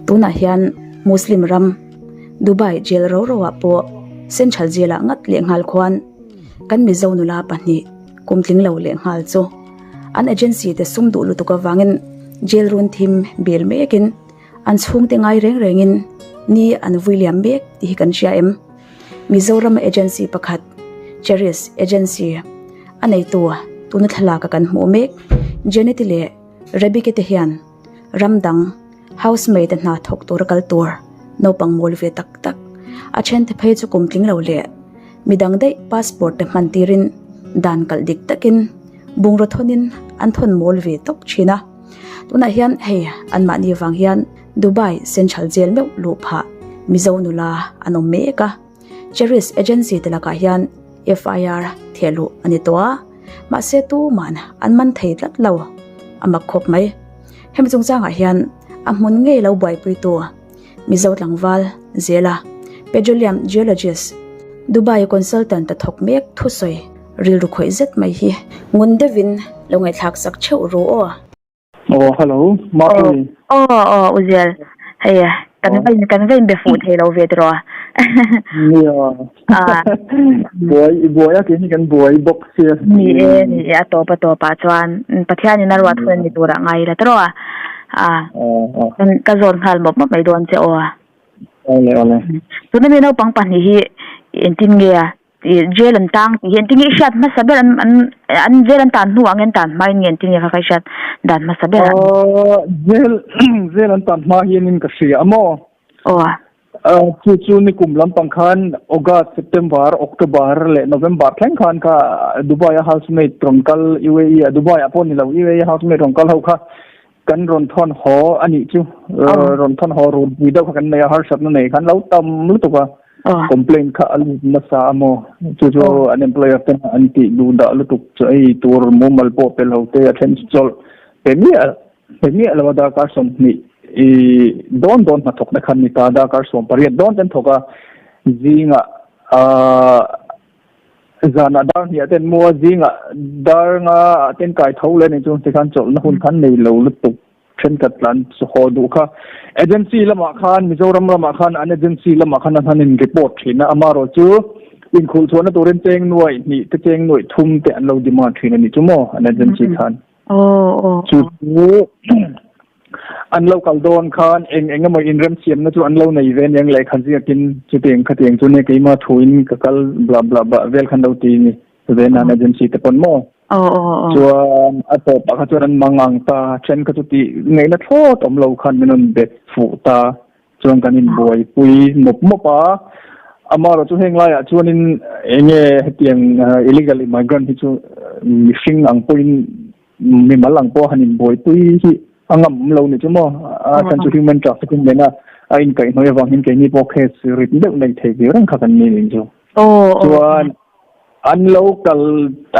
Tunah hian Muslim ram Dubai jail ro ro ah pawh Central Jail ah ngat leh nghal khuan kan Mizo nula pahnih kum tling lo leh nghal chu an agency te sum duh lutuk avangin jail run thim bel mekin an chhungte ngai reng rengin ni an vui liam mek tih hi kan hria em? Mizoram agency pakhat Cherish Agency a neitu tuna thlalak a kan hmuh mek Jeneti leh Rebecca te hian ram dang housemaid a hna thawk tura kal tur naupang mawl ve tak tak a then te phei chu kum tling lo leh midang daih passport te hman tirin dan kalh dik takin bungraw thawnin an thawn mawl ve tawp thin a tunah hian hei anmahni vang hian Dubai Central Jail meuh luh phah Mizo nula an awm mek a Cherish Agency te lakah hian FIR theh luh a ni tawh a, mahse tuman an man thei tlat lo a mak khawp mai. Hemi chungchangah hian a hmun ngei lo buaipuitu Mizo tlangval Zela, Petroleum Geologist, Dubai consultant a thawk mek thusawi rilru khawih zet mai hi ngun deuhin lo ngaihthlak sak theuh ru aw. Aw hello Mapui. Aw aw Uziel hei kan va in kan va in be fuh thei lo ve tiraw. Nia. Buai i buai a kei hi kan buai bawk sia. Ni e ni e a tawp a tawp ah chuan Pathian in a ruat hun ni turah ngai ila tiraw. A ka zawn nghal mawp mawp mai dawn che aw. Awle awle. Tuna mi naupang pahnih hi engtin nge a Ih jail an tang tih hi engtin nge i hriat hmasa ber an an an jail an tan hnuah nge an tan hma in nge engtin nge kha kha i hriat dan hmasa ber a? Aw jail jail an tan hma hianin ka hria a maw? Aw. Aw chu chu nikum lampang khan August, September, October leh November thleng khan kha Dubai a housemate rawn kal UAE a Dubai ah pawh ni lo UAE a housemate rawn kal ho kha kan rawn thawn haw a nih chu rawn thawn haw runpui deuh kha kan nei a harsatna nei khan lo tam lutuk a complaint kha a lut nasa a maw chu chu an employer ten an tih duh dah lutuk chu ei tur mumal pawh pe lo te a then chu chawlh pe miah pe miah lo a darkar 20 i dawn dawn hnathawk na khan ni ta darkar 18 dawn ten thawk a zingah Zanah dar hniah ten mua zingah dar nga ah ten kai tho leh ni chu tikhan chawlhna hun khan nei lo lutuk thenkhat tlan haw duh kha. Agency lamah khan Mizoram lamah khan an agency lamah khan an han in report thin a, amaherawh chu inkhulh chhuahna turin cheng nuaih hnih te cheng nuaih thum te an lo demand thin a ni chu maw an agency khan. Chu chu An lo kal dawn khan eng eng emaw inremsiamna chu an lo nei ve aniang lehkha ziakin chutiang khatiang chu nia keimah thuin ka kal blah blah blah vel khan lo ti ni ve nan agency te pawn maw. Chuan a tawpah kha chuan an mang ang ta then kha chu tih ngaihna thlawt awm lo khan min rawn bet fuh ta chuan kan inbuaipui mawp mawp a. Amaherawh chu heng laiah chuanin eng nge hetiang illegal immigrant hi chu mihring ang pawhin Mimal ang pawh han inbuaipui hi a ngam lo ni chu maw? A chhan chu human trafficking nena a inkaihhnawih avangin keini pawh case rit deuh nei thei ve reng kha kan ni ning chu. Chuan an lo kal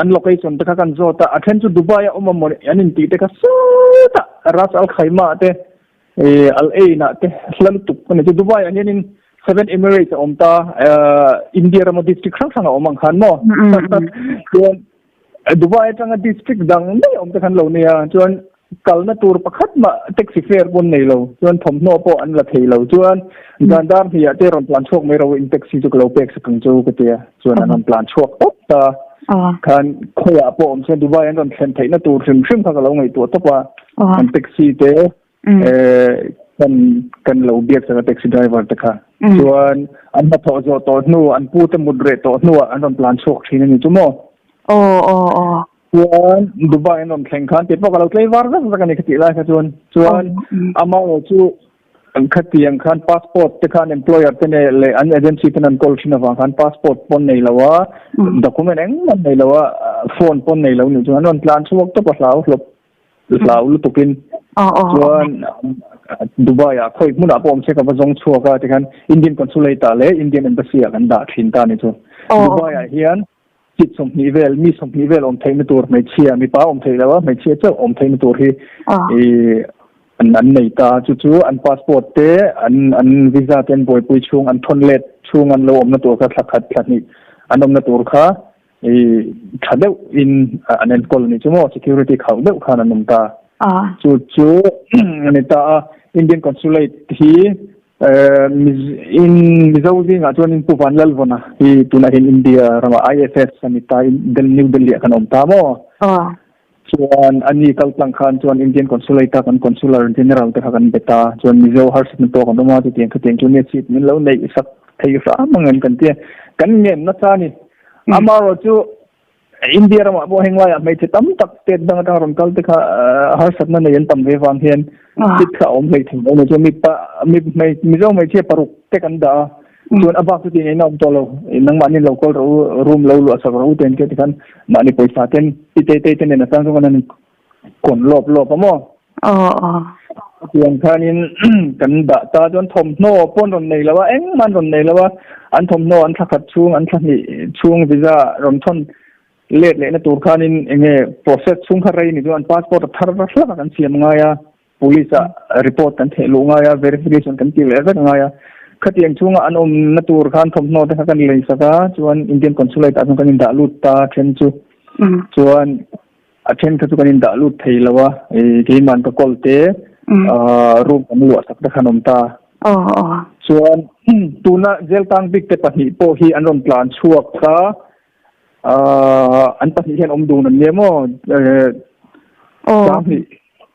an location te kha kan zawt a, a then chu Dubai a awm a maw an intih te kha sawtah Ras Al Khaimah te Al Ain ah te hla lutuk a ni chu. Dubai ah hianin Seven Emirates a awm ta, India rama district hrang hrang a awm ang khan maw? Chuan Dubai atanga district dang daih awm te khan lo nia chuan kalna tur pakhat mah taxi fare pawh an nei lo chuan thawmhnaw pawh an la thei lo chuan zan dar hnih ah te rawn tlan chhuak mai ro in taxi chu ka lo pek sak ang chu ka tia chuan an rawn tlan chhuak tawp ta khan khawiah pawh awm chuan Dubai an rawn thlen theihna tur hrim hrim kha ka lo ngaihtuah tawp a an taxi te kan kan lo biak sak a taxi driver te kha chuan an hnathawh zawh tawh hnu an pu te mut reh tawh hnuah an rawn tlan chhuak thin a ni chu maw chuan Dubai an rawn thleng khan tih pawh ka lo tlei var vek vek a ni khatih lai kha chuan chuan amaherawh chu khatiang khan passport te khan employer te nei leh an agency ten an kawl thin avang khan passport pawn nei lo a document engmah nei lo a phone pawn nei lo ni chuan an rawn tlan chhuak tawp a hlau hlawp hlau lutukin chuan Dubai ah khawi hmunah pawh awm se ka va zawng chhuak a tikhan Indian Consulate ah leh Indian Embassy ah kan dah thin ta ni chu. Dubai ah hian chit 20 vel mi 20 vel awm theihna tur hmeichhia mipa awm theih lo a hmeichhia chauh awm theihna tur hi an an nei ta chu chu an passport te an an visa te an buaipui chhung an thawn let chhung an lo awmna tur kha thla khat thla hnih an awmna tur kha I tha deuh in an enkawl ni chu maw security khauh deuh khan an awm ta. Chu chu a ni ta a. Indian Consulate hi in Mizo zingah chuan in Pu Vanlalvawna hi tunah hian India ramah IFS a ni ta, New Delhi ah khan a awm ta maw? Chuan a ni kal tlang khan chuan Indian Consulate a kan Consular General te kha kan be ta, chuan Mizo harsatna tawk an awm a, chutiang khatiang chu nia seat min lo neih sak thei hram ang em kan ti a, kan ngen nasa a ni. Amaherawh chu India ramah pawh heng laiah hmeichhe tam tak state dang atanga rawn kal te kha harsatna nei an tam ve vang hian seat kha a awm hlei thei lo a ni. Chuan mipa Mizo hmeichhia paruk te kan dah a, Chuan a bak chu tih ngaihna awm tawh lo. Nangmahni lo kawl rawh u, room lo luah sak rawh u ten te tikhan mahni pawisa ten pi te te te nen a chang chuan kan han kawn lawp lawp a maw? Aw aw. Chutiang khanin kan dah ta chuan thawmhnaw pawh an rawn nei lo a, engmah an rawn nei lo a, an thawmhnaw an thla khat chhung, an thla hnih chhung visa rawn thawn let lehna tur khanin enge process chhung kha rei ni chuan an passport a thar hlak a kan siam ngai a. Police ah report kan theh luh ngai a, verification kan tih leh vek ngai a. Khatiang chhunga an awmna tur khan thawmhnaw te kha kan lei sak a, chuan Indian Consulate ah chuan kan indah lut ta a then chu. Chuan a then kha chu kan indah lut thei lo a, keiman ka call te room kan luah sak te khan awm ta. Chuan tuna jail tang bik te pahnih pawh hi an rawn tlan chhuak a, An pahnih hian awm dun an nia maw? Sanghnih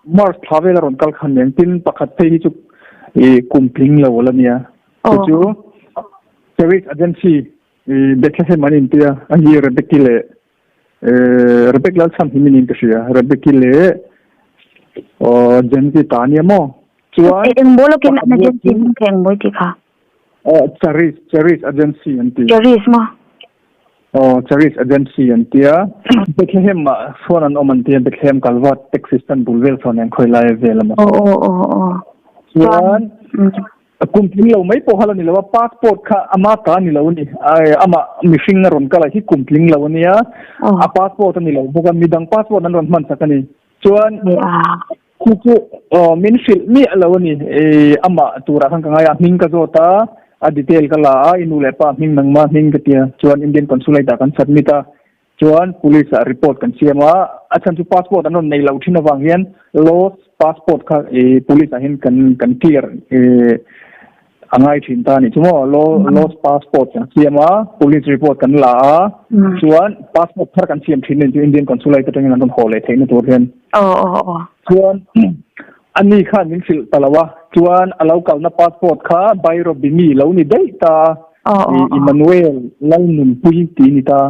March thla vel a rawn kal khan nen tin pakhat phei hi chu kum tling lo la nia. Chu chu Service Agency Bethlehem an intia a hi Rebecca leh Rebecca Lalchhan hi min in ka hria Rebecca leh Jenny ta nia maw? Chuan eng maw lokin an agency hming kha eng maw i tih kha? Charis Charis Agency an ti. Charis maw? Aw, Charis Agency an tia. Bethlehem ah sawn an awm an tia, Bethlehem kalva taxi stand bul vel sawn hian khawi lai vel a maw. Aw aw aw aw. Chuan kum tling lo mai pawh kha la ni lo a, passport kha ama ta a ni lo a ni. Amah mihring a rawn kal a hi kum tling lo a nia, a passport a ni lo bawk a, midang passport an rawn hman sak a ni. Chuan Chu chu min hrilh miah lo a ni. Amah turah khan ka ngai a, hming ka zawt a, a detail ka la a, i nu leh pa hming nangma hming ka ti a, chuan Indian Consulate ah kan submit a, chuan Police ah report kan siam a, a chhan chu passport an rawn nei lo thin avang hian lost passport kha Police ah hian kan kan clear A ngai thin ta anih chu maw? Lost passport kan siam a, police report kan la a, chuan passport thar kan siam thin nen chu Indian consulate atangin an rawn haw leh theihna tur hian. Chuan ani khan min hrilh ta lo a, chuan a lo kalna passport kha Bairobimi lo ni daih ta, Emmanuel Lalnunpui tih ni ta,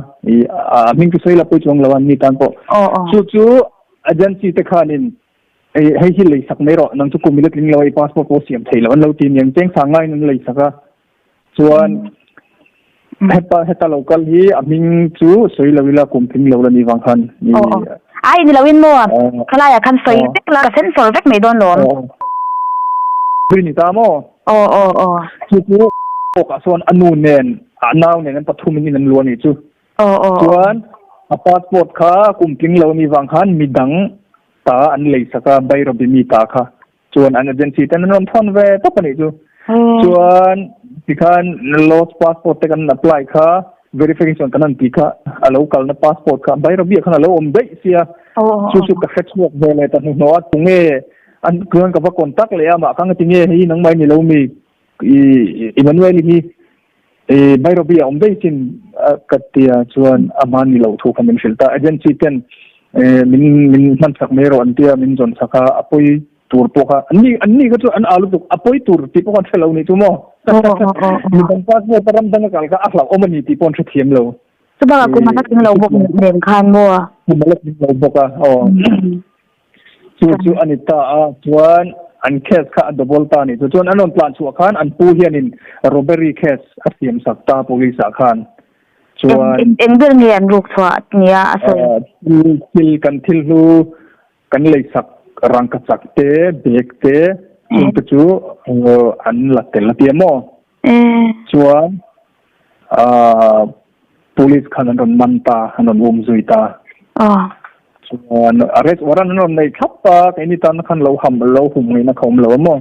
a hming chu sawi la pawi chuang lo a, ni tan pawh. Chu chu agency te khanin Hei hi lei sak mai rawh, nang chu kum i la tling lo a, i passport pawh siam thei lo an lo ti aniang, cheng sang ngaiin an lei sak a, chuan heta heta lo kal hi a hming chu sawi lo ila kum tling lo la ni vang khan. Aw aw, ai ni lo in maw, khalai ah khan sawi vek la, ka sensor vek mai dawn lawm. Ri ni ta maw? Aw aw aw. Chu chu kawkah sawn a nu nen a nau nen an pathum in in an luah a nih chu. Aw aw. Chuan a passport kha kum tling lo ni vang khan midang ta an lei sak a, Bairabi mi ta kha chuan an agency ten an rawn thawn ve tawp a nih chu. Chuan tikhan lost passport te kan apply kha verification kan han tih kha a lo kalna passport kha Bairabi ah khan a lo awm daih sia. Chu chu ka hre chhuak ve leh ta hnuhnawh a, tunge an chuan ka va contact leh a mah kha ngatinge hei nangmah i ni lo mi i Emmanuel hi Bairabi a awm daih chin ka tia chuan a hma ni loh thu kha min hrilh ta. Agency ten min min hman sak mai rawh an tia min zawn sak a, a pawi tur pawh kha an ni an ni kha chu an a lutuk a pawi tur tih pawh kha an hre lo nih chu maw. Midang passport a ram dang a kal kha a hlauhawm a ni tih pawh an hrethiam lo. Chubakah kum a la tling lo bawk nen khan maw? Kum a la tling lo bawk a aw. Chu chu a ni ta a, chuan an case kha a double ta a ni. Chu chuan an rawn tlan chhuah khan an pu hianin robbery case a siam sak ta police ah khan. Chuan. Eng eng ber nge an ruk chhuah nia a sawi? Thil thil kan thil hlu kan lei sak rangkachak te, bag te chung te chu an la tel a tia maw? Chuan Police khan an rawn man ta, an rawn um zui ta. Chuan arrest warrant an rawn nei thlap a, keini tan khan lo ham lo hum ngaihna kha awm lo a maw.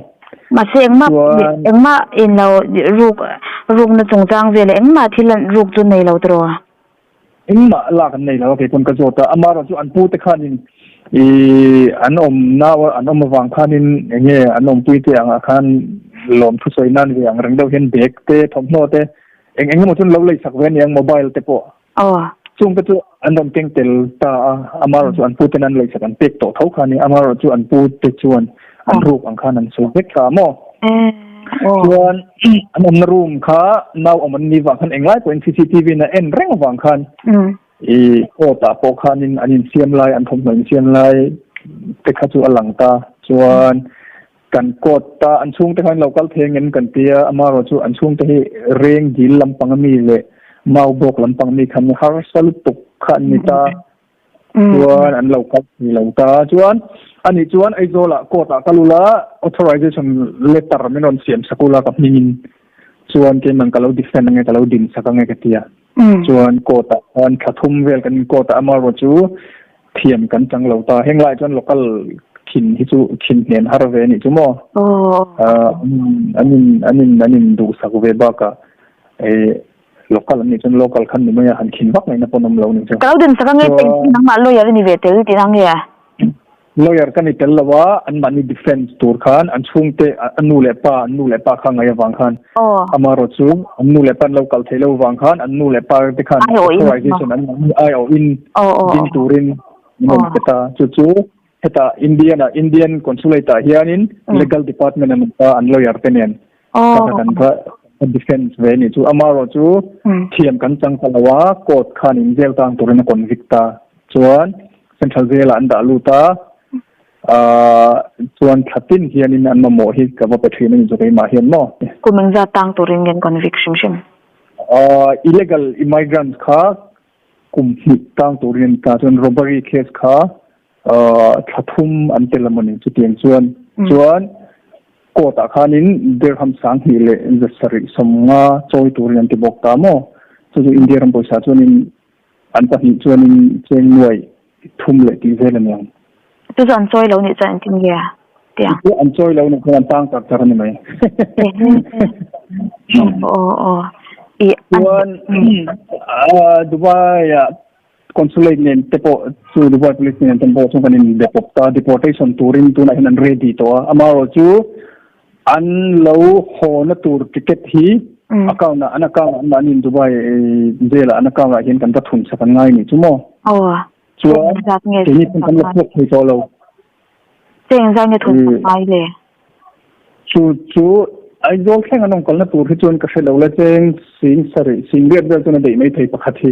Mahse engmah engmah in lo ruk rukna chungchang vel engmah thil an ruk chu nei lo tiraw? Engmah lak an nei lo a, kei pawn ka zawt a, amaherawhchu an pute khanin. I an awmna an awm avang khanin eng nge an awmpui te angah khan lawm thusawi nan ve ang reng deuh hian bag te thawmhnaw te eng eng emaw chu an lo leisak ve aniang mobile te pawh. Aw. Chung te chu an rawn keng tel ta a, amaherawhchu an puten an leisak an pek tawh tho kha a ni, amaherawhchu an pute chuan an ruk ang khan an sawi vek ta maw? Chuan an awmna room kha nau awm an nih vang khan englai pawhin cctv in a en reng avang khan i court ah pawh khanin an insiam lai, an thawmhnaw insiam lai te kha chu a lang ta. Chuan kan court a an chhungte khan lo kal thei angem kan tia, amaherawhchu an chhungte hi reng dil lampang ami leh mau bawk lampang ami khan harsa lutuk kha an ni ta. Chuan an lo kal thei lo ta. Chuan ani chuan Aizawl ah court ah kal ula authorization letter min rawn siam sak ula ka hmingin chuan keiman ka lo defend ange ka lo din sak ange ka tia. Chuan court ah khan thla thum vel kan in court ah amaherawh chu thiam kan chang lo ta. Heng lai chuan local khin hi chu khin hnen har ve anih chu maw? An in an in an in duhsak ve bakah local an nih chuan local khan ni mai a, han khin vak ngaihna pawn awm lo anih chu. Ka lo din sak ange peng hi nangmah lawyer i ni ve tel tih na nge a? Lawyer ka ni tel lo a, anmahni defence tur khan an chhungte a nu leh pa an nu leh pa kha ngaih avang khan amaherawh chu an nu leh pa an lo kal theih lo avang khan an nu leh pa te khan authorization anmahni aiawhin ding turin an rawn pe ta. Chu chu Hetah Indian ah Indian Consulate ah hianin Legal Department an awm ta an lawyer te nen ka kan va defense ve anih chu. Amaherawh chu thiam kan chang ta lo a, court khan in jail tang turin a convict ta. Chuan Central Jail ah an dah lut a, chuan thla tin hianin an mamawh hi ka va pe thin anih chu keimah hian maw. Kum engzat tang turin nge an convict hrim hrim? Illegal immigrants kha kum hnih tang turin an ta chuan robbery case kha thla thum an tel a mawni chutiang chuan chuan court ah khanin dirham 2000 leh 750 chawi turin an ti bawk ta maw chu chu India ram pawisa chuanin an pahnih chuanin cheng nuai thum leh tih vel a niang. Chu chu an chawi lo nih chuan engtin nge tiang? Chu an chawi lo nih chuan an tang char char a ni mai. Aw aw i chuan Dubai ah Consulate nen te pawh chu Dubai Police nen te pawh chu kan in be pawp ta, deportation turin tunah hian an ready tawh a, amaherawh chu an lo haw na tur ticket hi account ah an account ah an mahni Dubai jail ah an account ah hian kan va thun sak an ngai nih chu maw? Chuan keini pawn kan la chhuak thei tawh lo. Cheng zai nge thun sak ngai le? Chu chu Aizawl thleng an awm kalna tur hi chuan ka hre lo la cheng sing sarih sing riat vel chuan a daih mai thei pakhat hi.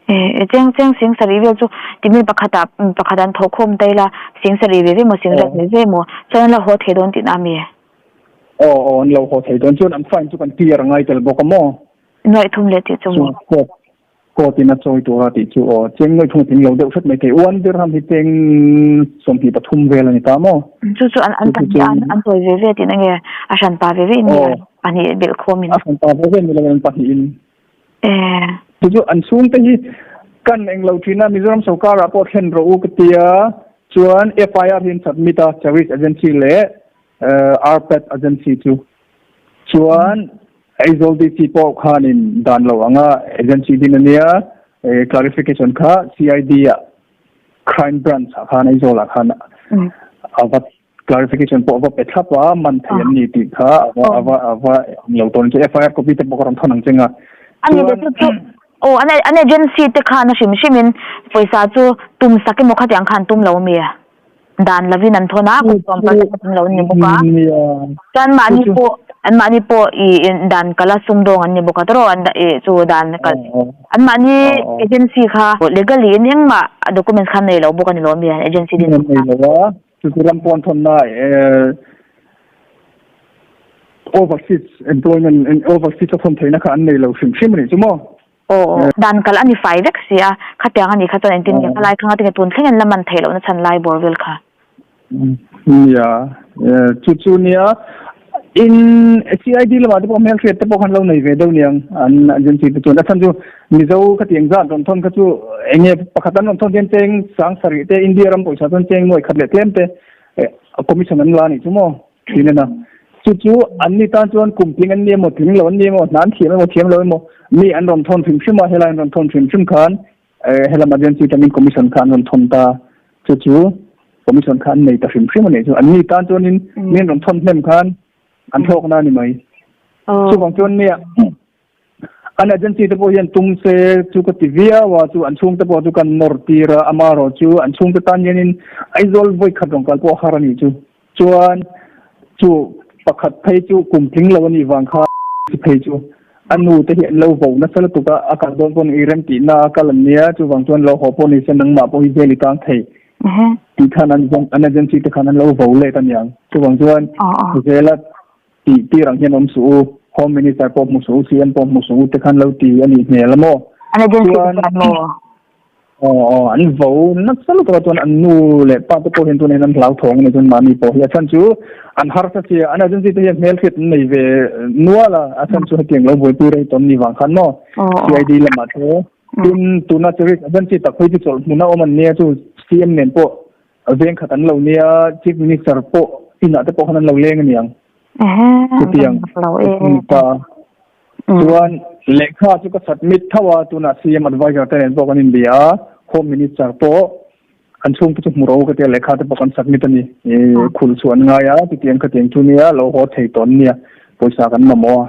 E cheng cheng sing sarih vel chu timi pakhat ah pakhat an thawh khawm ta ila sing sarih ve ve maw sing riat ve ve maw chuan an lo haw thei dawn tihna a mi? Aw aw an lo haw thei dawn chuan an fine chu kan clear a ngai tel bawk a maw? Nuaih thum leh tih chu maw? Chu court in a chawi tura tih chu aw cheng nuaih thum a tling lo deuh hret mai thei one dirham hi cheng 23 vel a ni ta maw? Chu chu an an pahnih an an chawi ve ve tihna nge a hranpa ve ve in nge pahnih belh khawm in? A hranpa ve ve ni lo an pahnih in. Eh. Chu chu an chhungte hi kan eng lo thin a, Mizoram sorkar ah pawh thlen rawh u ka ti a, chuan FIR hi an submit a, Service Agency leh RPAT Agency chu. Chuan Aizawl DC pawh khanin dan lo anga agency din a nia, clarification kha CID ah Crime Branch ah khan Aizawl ah khan a va Clarification pawh a va pe thlap a, man thei an ni tih kha a va a va a va ang lo tawn chu FIR copy te pawh ka rawn thawn ang cheng a. A ni le chu chu aw an an agency te khan a hrim hrim in pawisa chu tum sak emaw khatiang khan tum lo ami dan lovin an thawn a kum sawm percent a tling lo an ni bawk a. Chuan mahni pawh an mahni pawh i dan kala sumdawng an ni bawk a tawrh an i chu dan kal an mahni agency kha legally in engmah documents kha an nei lo bawk a ni lo ami agency din Nei lo a. Chu chu ram pawn thawnna overseas employment overseas a thawn theihna kha an nei lo hrim hrim a nih chu maw? Aw dan kal a ni fai vek si a, khatiang a nih kha chuan engtin nge khalai kha ngatinge tun thleng an la man theih lohna chhan lai bawr vel kha. Nia, chu chu nia in CID lamah te pawh hmelhriat te pawh khan lo nei ve deuh niang an agency te chuan a chhan chu Mizo khatiang zat rawn thawn kha chu eng nge pakhat an rawn thawn hian cheng 7000 te India ram pawisa chuan cheng nuai khat leh tlem te commission an la a nih chu maw thin a na. Chu chu an ni tan chuan kum tling an ni emaw tling lo an ni emaw hna an thiam emaw thiam lo emaw mi an rawn thawn hrim hrim a helai an rawn thawn hrim hrim khan helam agency atangin commission kha an rawn thawn ta. Chu chu commission kha an nei ta hrim hrim a nih chu. An ni tan chuanin min rawn thawn hnem khan an thlawkna a ni mai. Chuvang chuan nia an agency te pawh hian tum se chu ka ti viau a, chu an chhungte pawh chu kan nawr tir a, amaherawh chu an chhungte tan hianin Aizawl vawi khat rawn kal pawh a har a nih chu. Chuan chu pakhat phei chu kum tling lo a nih vang kha phei chu a nu te hi an lo vo nasa lutuk a, a kal dawn pawh ni i rem tihna a kal an nia, chuvang chuan lo haw pawh ni se nangmah pawh hi vel i tang thei tih khan an agency te khan an lo vo let a niang. Chuvang chuan zela tih tir ang hian awm suh u, Home Minister pawh hmu suh u, CM pawh hmu suh u te khan lo ti a nih hmel a maw? An agency te khan maw? Aw aw, an vo nasa lutuk a chuan an nu leh pa te pawh hian tunah hian an hlauthawng a ni chuan mahni pawh hi a chhan chu an harsa sia, an agency te hian hmelhriat an nei ve nual a, a chhan chu hetiang lo buaipui rei tawn ni vang khan maw CID lamah te tin tuna Cherish agency tak phei chu chawlh hmun a awm an nia chu CM nen pawh veng khat an lo nia, Chief Minister pawh inah te pawh khan an lo leng a niang chutiang ni ta. Chuan lehkha chu ka submit tho a, tunah CM advisor te nen pawh kan inbia a, Home Minister pawh an chhungte chu hmu ro ka tia lehkha te pawh kan submit a ni. Khul chu an ngai a, chutiang khatiang chu nia lo haw thei tawn nia, pawisa kan mamawh a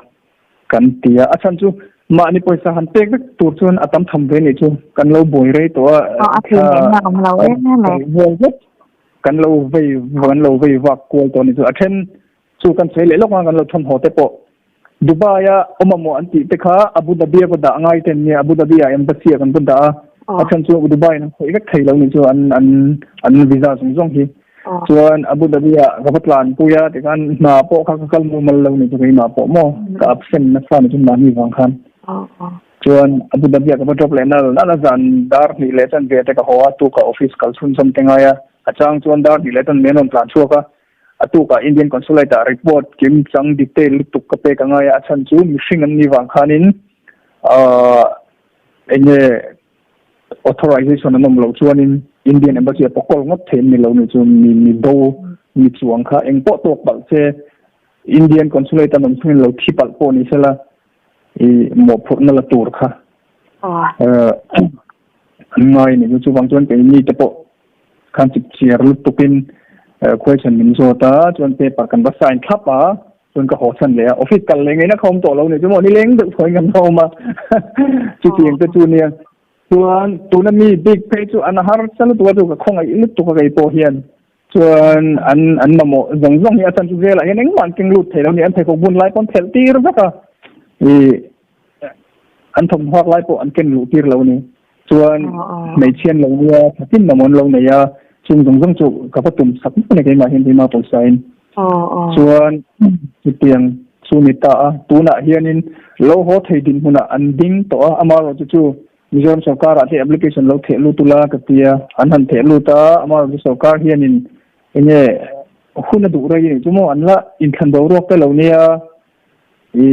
kan ti a. A chhan chu mahni pawisa han pek vek tur chuan a tam tham ve nih chu, kan lo buai rei tawh a, kan lo vei kan lo vei vak kual tawh a ni chu. A then Chu kan sawi leh lawk a, kan lo thawmhnaw te pawh Dubai a awm amaw an tih te kha Abu Dhabi a va dah ngai te an nia, Abu Dhabi ah embassy ah kan va dah a, a chhan chu Dubai in an khawih vek thei lo nih chu an an an visa zawng zawng hi. Chuan Abu Dhabi ah ka va tlan pui a tikhan hna pawh kha ka kal mumal lo nih chu keimah pawh maw ka absent nasa nih chu mahni vang khan. Chuan Abu Dhabi ah ka va drop leh nal nal a, zan dar hnih leh chuan ve te ka haw a, tukah office kal chhunzawm te ngai a, a chang chuan dar hnih leh chuan min rawn tlan chhuak a, A tukah Indian Consulate ah report kim chang detail lutuk ka pek a ngai a, a chhan chu mihring an nih vang khanin ahh eng nge authorization an awm loh chuanin Indian Embassy a pawkawl ngawt thei an ni lo nih chu mi mi bo mi chuang kha eng pawh tawk palh se Indian Consulate an awm chungin lo thi palh pawh ni sela ih mawhphurhna la tur kha ahh an ngai a ni chu chuvang chuan keini te pawh Khan chip chiar lutukin question min zawt a, chuan paper kan va sign thlap a, chuan ka haw chhan leh a, office kal leh ngeina kha awm tawh lo ni chu maw, nileng deuh thawiin kan awm a, chutiang te chu nia. Chuan tuna mi bik phei chu an harsa lutuk a chu ka khawngaih lutuk a kei pawh hian, chuan an an mamawh zawng zawng hi a chhan chu velah hian engmah an keng lut thei lo ni, an pheikhawk bun lai pawn phelh tir vek a, ih an thawmhnaw lai pawh an ken luh tir lo ni. Chuan hmeichhia an lo nia, thakin mamawh an lo nei a, chung zawng zawng chu ka va tum sak mai a ni keimah hian keimah pawisa in. Chuan chutiang chu ni ta a, tunah hianin lo haw thei dinhmunah an ding tawh a, amaherawhchu chu Mizoram sorkarah te application lo theh lut ula ka ti a, an han theh lut a, amaherawhchu sorkar hianin enge hun a duh rei a nih chu maw, an la inthlan boruak te lo nia. I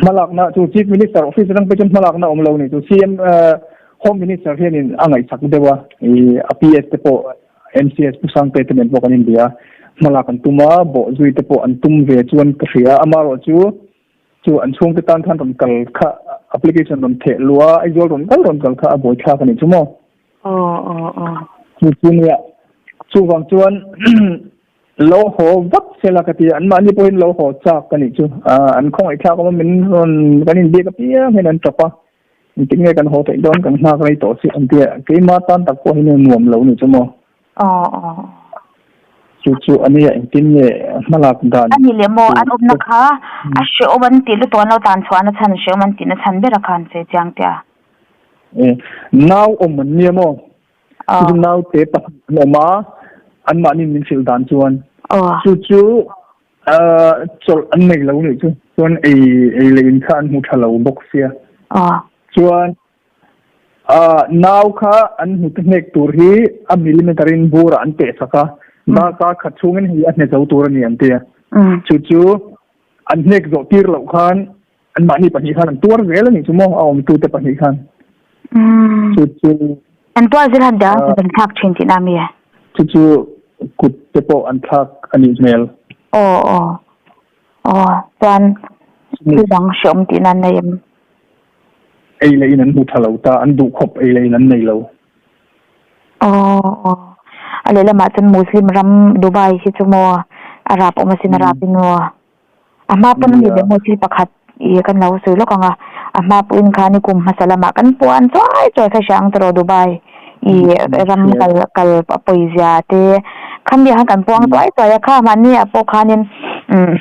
hmalakna chu Chief Minister office atang pawh chuan hmalakna awm lo ni chu CM Home Minister hianin a ngaihsak deuh a, i a PS te pawh MCS Pu Sangte te nen pawh kan inbia a, hmalak an tum a, bawh zui te pawh an tum ve chuan ka hria a, amaherawh chu chu an chhungte tan khan rawn kal kha application rawn theh luh a, Aizawl rawn kal rawn kal kha a buaithlak a nih chu maw. Aw aw aw. Chu chu nia, chuvang chuan Lo haw vat sela ka ti a, anmahni pawhin lo haw chak ka nih chu. An khawngaihthlak awm a, min rawn kan inbiak apiang hian an tap a, engtik nge kan haw theih dawn kan nghak rei tawh si an ti a, keima tan tak pawh hian nuam lo nih chu maw. Aw aw. Chu chu a nia engtin nge hmalak dan. A ni leh maw, an awmna kha a hrehawm an tih lutuk an lo tan chhuah na chhan hrehawm an tihna chhan ber a khan che chiang teh a. Nau awm an nia maw, Chu chu naute pahnih an awm a, anmahni min hrilh dan chuan chu chu chawlh an nei lo nih chu, chuan ei ei leh in kha an hmu tha lo bawk sia. Chuan nau kha an hmu te hnek tur hi a millimeter in burah an teh sak a, darkar khat chhungin hei a hne zo tur a ni an ti a. Chu chu an hnek zawh tir loh khan Anmahni pahnih khan an tuar zel a nih chu maw, a awmtute pahnih khan. Chu chu. An tuar zel han tia kut an thlak thin tihna mi? Chu chu kut te pawh an thlak a nih hmel. Aw aw aw chuan thil dang hreawm tihna an nei em? Ei leh in an hmu tha lo ta, an duh khawp ei leh in an nei lo. Aw aw. A lehlamah chuan Muslim ram Dubai hi chu maw a rap awm asin a rap in maw. A hma pawn a ni leh maw thil pakhat i kan lo sawi lawk ang a, a hma pawhin khan i kum hmasa lamah kan puan chuai chuai kha hria ang tawh Dubai i ram kal kal a pawi zia te khami ah khan kan puang chuai chuai a kha mahni ah pawh khanin umm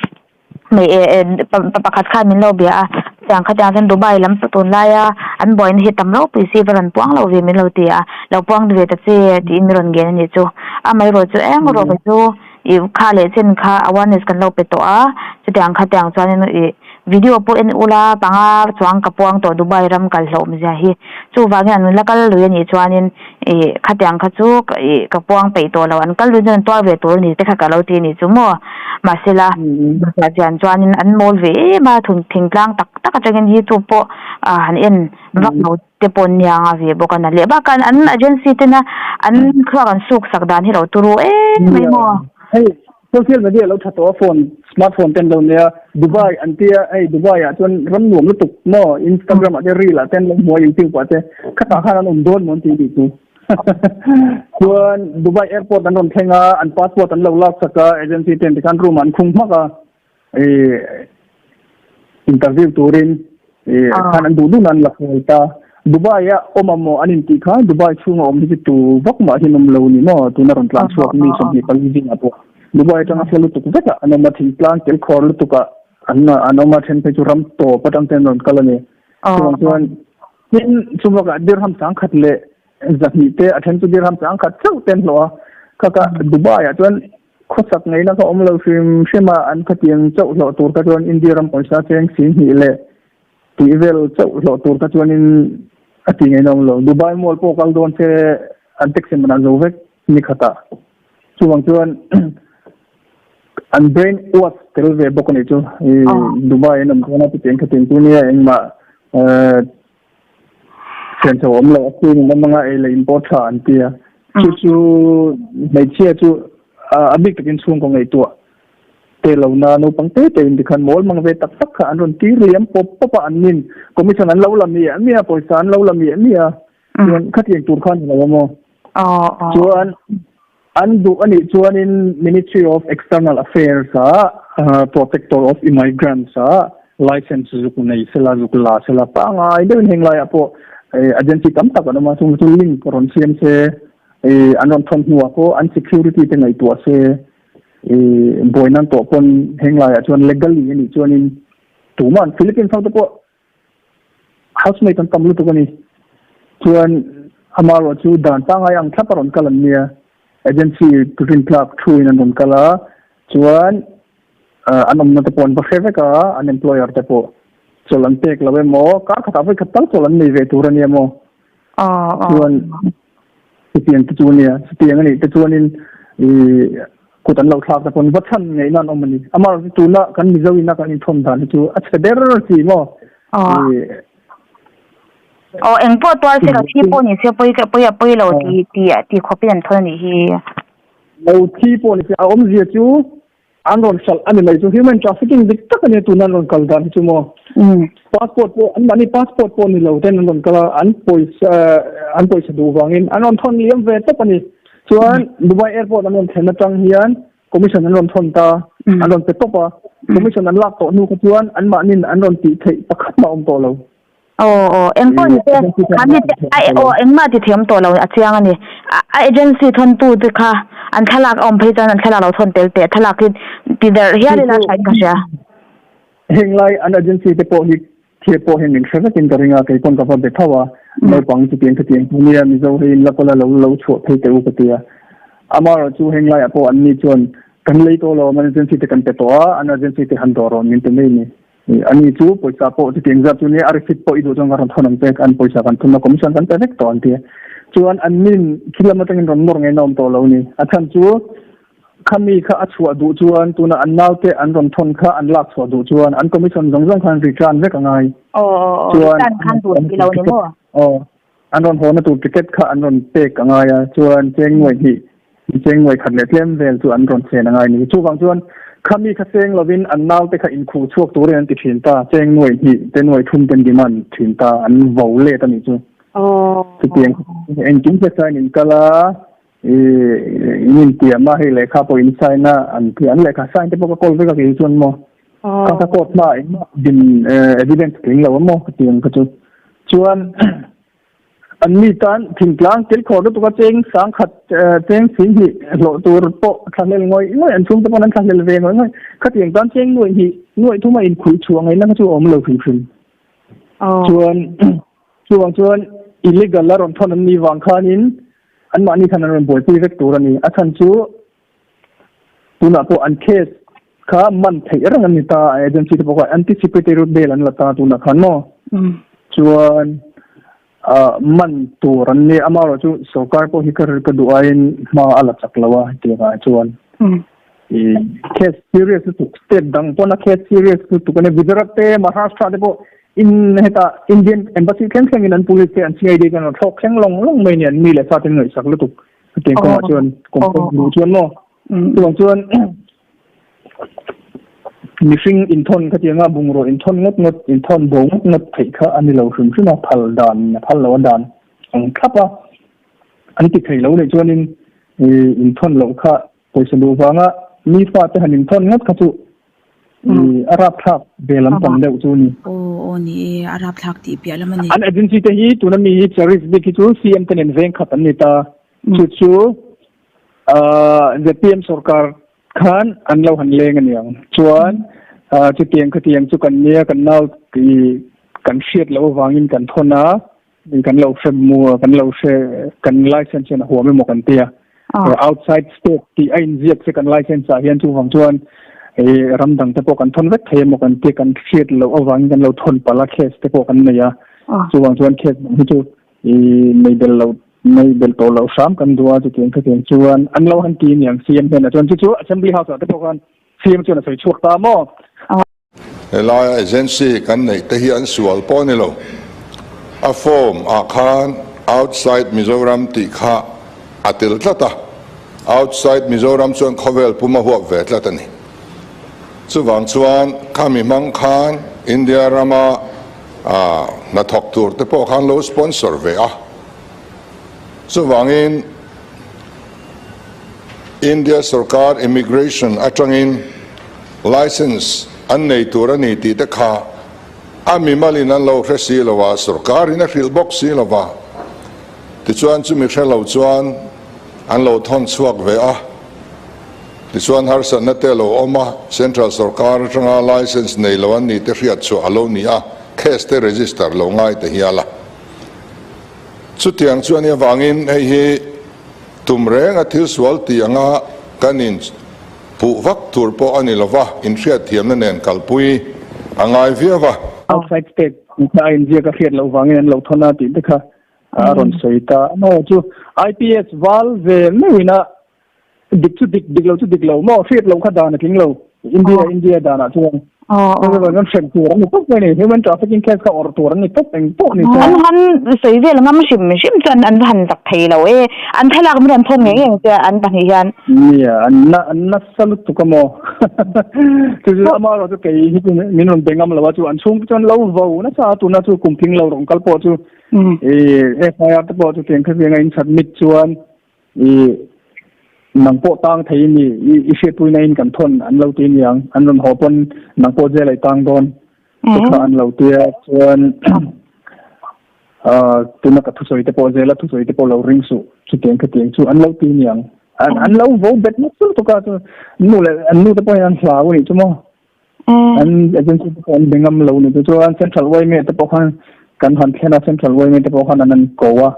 hmei eh eh pa pakhat khan min lo bia a tiang khatiang chuan Dubai lam tunlaia an buaina hi tam ropui si va rawn puang loh ve min lo ti a lo puang ve ta che tiin min rawn ngen a nih chu amaherawh chu eng rawh chu. Ih kha leh chen kha awareness kan lo pe tawh a, chutiang khatiang chuanin ih video pawh en ula panga chuang ka puang tawh Dubai ram kal hlauhawm zia hi. Chuvangin an la kal lui anih chuanin ih khatiang kha chu ih ka puang peih tawh lo, an kal lui chuan an tuar ve tur a ni te kha ka lo ti a nih chu maw. Mahsela chian chuanin an mawl ve em a, thingtlang tak tak atangin youtube pawh han en vak lo. te pawh an niang a ve bawk a na leh bakah an agency tena an thluak an suk sak dan hi lo turu em mai maw. Hei social media lo tha tawh a phone smartphone ten lo nia Dubai an tia hei Dubai ah chuan ram nuam lutuk maw Instagram ah te reel ah ten lo hmu a YouTube ah te khatah khan an awm dawn maw an tih tih chu chuan Dubai airport an rawn thleng a an passport an lo lak sak a agency ten tikhan room ah an khung hmak a. Interview turin khan an duh duh nan la kual ta. Dubai a awm a maw an intih kha Dubai chhunga awm hi chu tu vak mah hian awm lo ni maw tuna rawn tlan chhuak mi 24 zingah pawh Dubai atanga hla lutuk vekah an awm a thingtlang tel khawr lutukah an an awm a then phei chu ram tawp atang ten rawn kal a ni. Chuvang chuan tin chuvakah dirham sangkhat leh 200 te a then chu dirham sangkhat chauh te an hlawh a kha kha Dubai ah chuan Khawsak ngaihna kha awm lo hrim hrim a, an khatiang chauh hlawh tur kha chuan India ram pawisa cheng 20,000 leh tih vel chauh hlawh tur kha chuanin a ti ngaihna awm lo. Dubai Mall pawh kal dawn se an taxi man ah zo vek ni khatah. Chuvang chuan an brain wash tel ve bawk a nih chu. Dubai an awm chuan a chutiang khatiang chu nia engmah Thian chho awm lo a sin in awm anga ei leh in pawh tha an ti a. Chu chu hmeichhia chu a bik takin chhungkaw ngaihtuah te lo na naupang te te in tikhan mawl mang ve tak tak kha an rawn tir liam pawp pawp a an nin commission an lo la miah miah a pawisa an lo la miah miah a chuan khatiang tur kha a ni lo a maw. Chuan An duh a nih chuanin Ministry of External Affairs ah Protector of Immigrants ah license zuk nei sela, zuk la sela pangai deuhin heng laiah pawh agency tam tak an awm a, chung chu link rawn siam se, an rawn thawn hnuah pawh an security te ngaihtuah se, buaina an tawh pawn heng laiah chuan legally a nih chuanin tuman Philippines ho te pawh Housemaid an tam lutuk a ni. Chuan amaherawh chu dan pangngai ang thlap a rawn kal an nia. Agency rintlak thu in an rawn kal a, chuan an awmna te pawh an va hre vek a, an employer te pawh chawlh an pek lo emaw, kar khatah vawikhat tal chawlh an nei ve tur a nia maw. Chuan chutiang te chu a nia, chutiang a nih te chuanin ih kut an lo thlak te pawn va chhan ngaihna an awm a ni. Amaherawh chu tuna kan Mizo ina kan inthawn dan hi chu a chhe ber chi maw. Aw eng pawh tuar se lo thi pawh ni se pawi pawi a pawi lo ti ti ti khawpin an thawn a nih hi. Lo thi pawh ni se a awmzia chu An rawn hralh a ni mai chu human trafficking dik tak a nia tuna an rawn kal dan hi chu maw. Passport pawh an mahni passport pawh ni lo ten an rawn kal a an pawisa an pawisa duh vangin an rawn thawn liam ve tawp a ni. Chuan Dubai airport an rawn thlen atang hian commission an rawn thawn ta an rawn pe tawp a commission an lak tawh hnu kha chuan an mahnin an rawn tih theih pakhat mah a awm tawh lo. Aw aw engpawh ni se kha mi te a aw engmah ti thiam tawh lo a chiang a ni a agency thawn tu te kha an thlalak a awm phei chuan an thlalak lo thawn tel teh thlalak hi ti darh hial ila tha in ka hria. Heng lai an agency te pawh hi thil pawh hi min hre vekin ka ring a kei pawn ka va be tho a naupang chutiang khatiang chu nia Mizo hei in la kawla lo lo chhuah phei teh u ka ti a amaherawh chu heng laiah pawh an ni chuan kan lei tawh lo an agency te kan pe tawh a an agency te han dawr rawn min ti mai ni. Ani chu pawisa pawh chutiang zat chu nia a receipt pawh i duh chuan ka rawn thawn ang che an pawisa kan thun a commission kan pe vek tawh an ti a. Chuan an nin khi lam atangin rawn nawr ngei na awm tawh lo ni. A chhan chu khami kha a chhuah duh chuan tuna an naute an rawn thawn kha an lak chhuah duh chuan an commission zawng zawng khan return vek a ngai. Chuan return khan duh si lo ni maw? Aw. An rawn haw na tur ticket kha an rawn pek a ngai a, chuan cheng nuai hnih, cheng nuai khat leh tlem vel chu an rawn chen a ngai a ni. Chuvang chuan khami kha seng lovin an naute kha inkhuh chhuak turin an ti thin ta, cheng nuai hnih te nuai thum ten demand thin ta, an vo let a nih chu. Chutiang engkim te sign in kal a, in intiam a, hei lehkha pawh in sign a, an ti an lehkha sign te pawh ka kawl vek a kei chuan maw. Ka ka court hmaah engmah din evidence tling lo a maw ka ti ang kha chu. Chuan an mi tan thingtlang kilkhawr lutuk a cheng sangkhat cheng singhnih hlawh tur pawh thlahlel ngawih ngawih an chhungte pawn an thlahlel ve ngawih ngawih. Khatiang tan cheng nuaih hnih nuaih thuma inkhulh chhuah ngaihna kha chu a awm lo hrim hrim. Chuan chuvang chuan illegal a rawn thawn an nih vang khanin anmahni khan an rawn buaipui vek tur a ni. A chhan chu tunah pawh an case kha man theih reng an ni ta, agency te pawh kha anticipatory bail an la ta tunah khan maw. Chuan man tur an ni, amaherawhchu sorkar pawh hi ka duh aiin hma a la chak lo a hetiang ah chuan. Case serious lutuk state dang pawn a case serious lutuk a nia Gujarat te Maharashtra te pawh in heta Indian embassy thleng thleng in an police te an CID te an rawn thlawk thleng lawng lawng mai a ni an mi leh sa te an ngaihsak lutuk hetiang kawngah chuan complaint duh chuan maw chuvang chuan mihring inthawn khatianga bungraw inthawn ngawt ngawt inthawn bo ngawt ngawt theih kha a ni lo hrim hrim a phal dan a phal lo a dan ang thlap a an ti thei lo nih chuanin inthawn loh kha Pawisa duh vanga mi fate han inthawn ngawt kha chu a rapthlak ve lampang deuh chu a ni. Aw aw ni e, a rapthlak tih piah lam a ni. An agency te hi tuna mi hi Cherish bik hi chu CM te nen veng khat an ni ta. Chu chu zpm sorkar khan an lo han leng a niang. Chuan chutiang khatiang chu kan nia kan nau kan hriat loh avangin kan thawn a. Kan lo hre mu kan lo hre kan license hian a huam emaw kan tia outside state tih a inziak che kan license ah hian chuvang chuan ram dang te pawh kan thawn vek thei emaw kan tia kan hriat loh avangin kan lo thawn palh a case te pawh kan nei a chuvang chuan case dang hi chu nei bel lo nei bel tawh loh hram kan duh a chutiang khatiang chuan an lo han ti aniang CM hnenah chuan chu chu assembly house ah te pawh khan CM chuan a sawi chhuak ta maw. Helaia agency kan neih te hi an sual pawh a ni lo. A form ah khan outside Mizoram tih kha a tel tlat a, outside Mizoram chuan khawvel pum a huap ve tlat a ni. Chuvang chuan khami hmang khan India rama hnathawk tur te pawh khan lo sponsor ve a. Chuvangin India sorkar immigration atangin License an nei tur a ni tih te kha a mimalin an lo hre si lo a, sorkarin a hrilh bawk si lo va. Tichuan chumi hre lo chuan an lo thawn chhuak ve a. Tichuan harsatna te a lo awm a, Central sorkar atanga license nei lo an nih te hriat chhuah a lo ni a, case te register lo ngai te hial a. Chutiang chu a nih avangin hei hi tum renga thil sual tih anga kan in Puh vak tur pawh a ni lo va, inhriatthiamna nen kalpui a ngai viau va. Outside state kha a inziak a hriat loh vangin an lo thawn a tih te kha a rawn sawi ta. Amaherawh chu IPS val ve meuhin a dik chu dik, dik lo chu dik lo maw? Hriat loh kha dan a tling lo India India danah chuan. Kan hrem tur an ni tawp mai a ni. Human trafficking case kha awrh tur an ni tawp eng pawh ni se. An han sawi vel ngam hrim hrim chuan an va han zak thei lo e. An thlalak min rawn thawn ngei ngei ang che an pahnih hian. Nia, an na an nasa lutuk a maw. Chu chu amaherawh chu kei hi chu min rawn be ngam lo a chu an chhung te chuan lo vo nasa a tuna chu kum tling lo rawn kal pawh chu i FIR te pawh chu tiang kha in submit chuan I nang pawh tang thei ni, i hriatpuina in kan thawn an lo ti niang, an rawn haw pawn nang pawh jail ah i tang dawn te kha an lo ti a, chuan tuna ka thusawi te pawh jail a thusawi te pawh lo ring suh chutiang khatiang chu an lo ti niang, an lo vo bet nasa lutuk a, chu nu leh an nu te pawhin an hlau a nih chu maw. An agency te pawh an be ngam lo ni chu chuan Central yma te pawh khan kan han thlen a Central yma te pawh khan an an ko a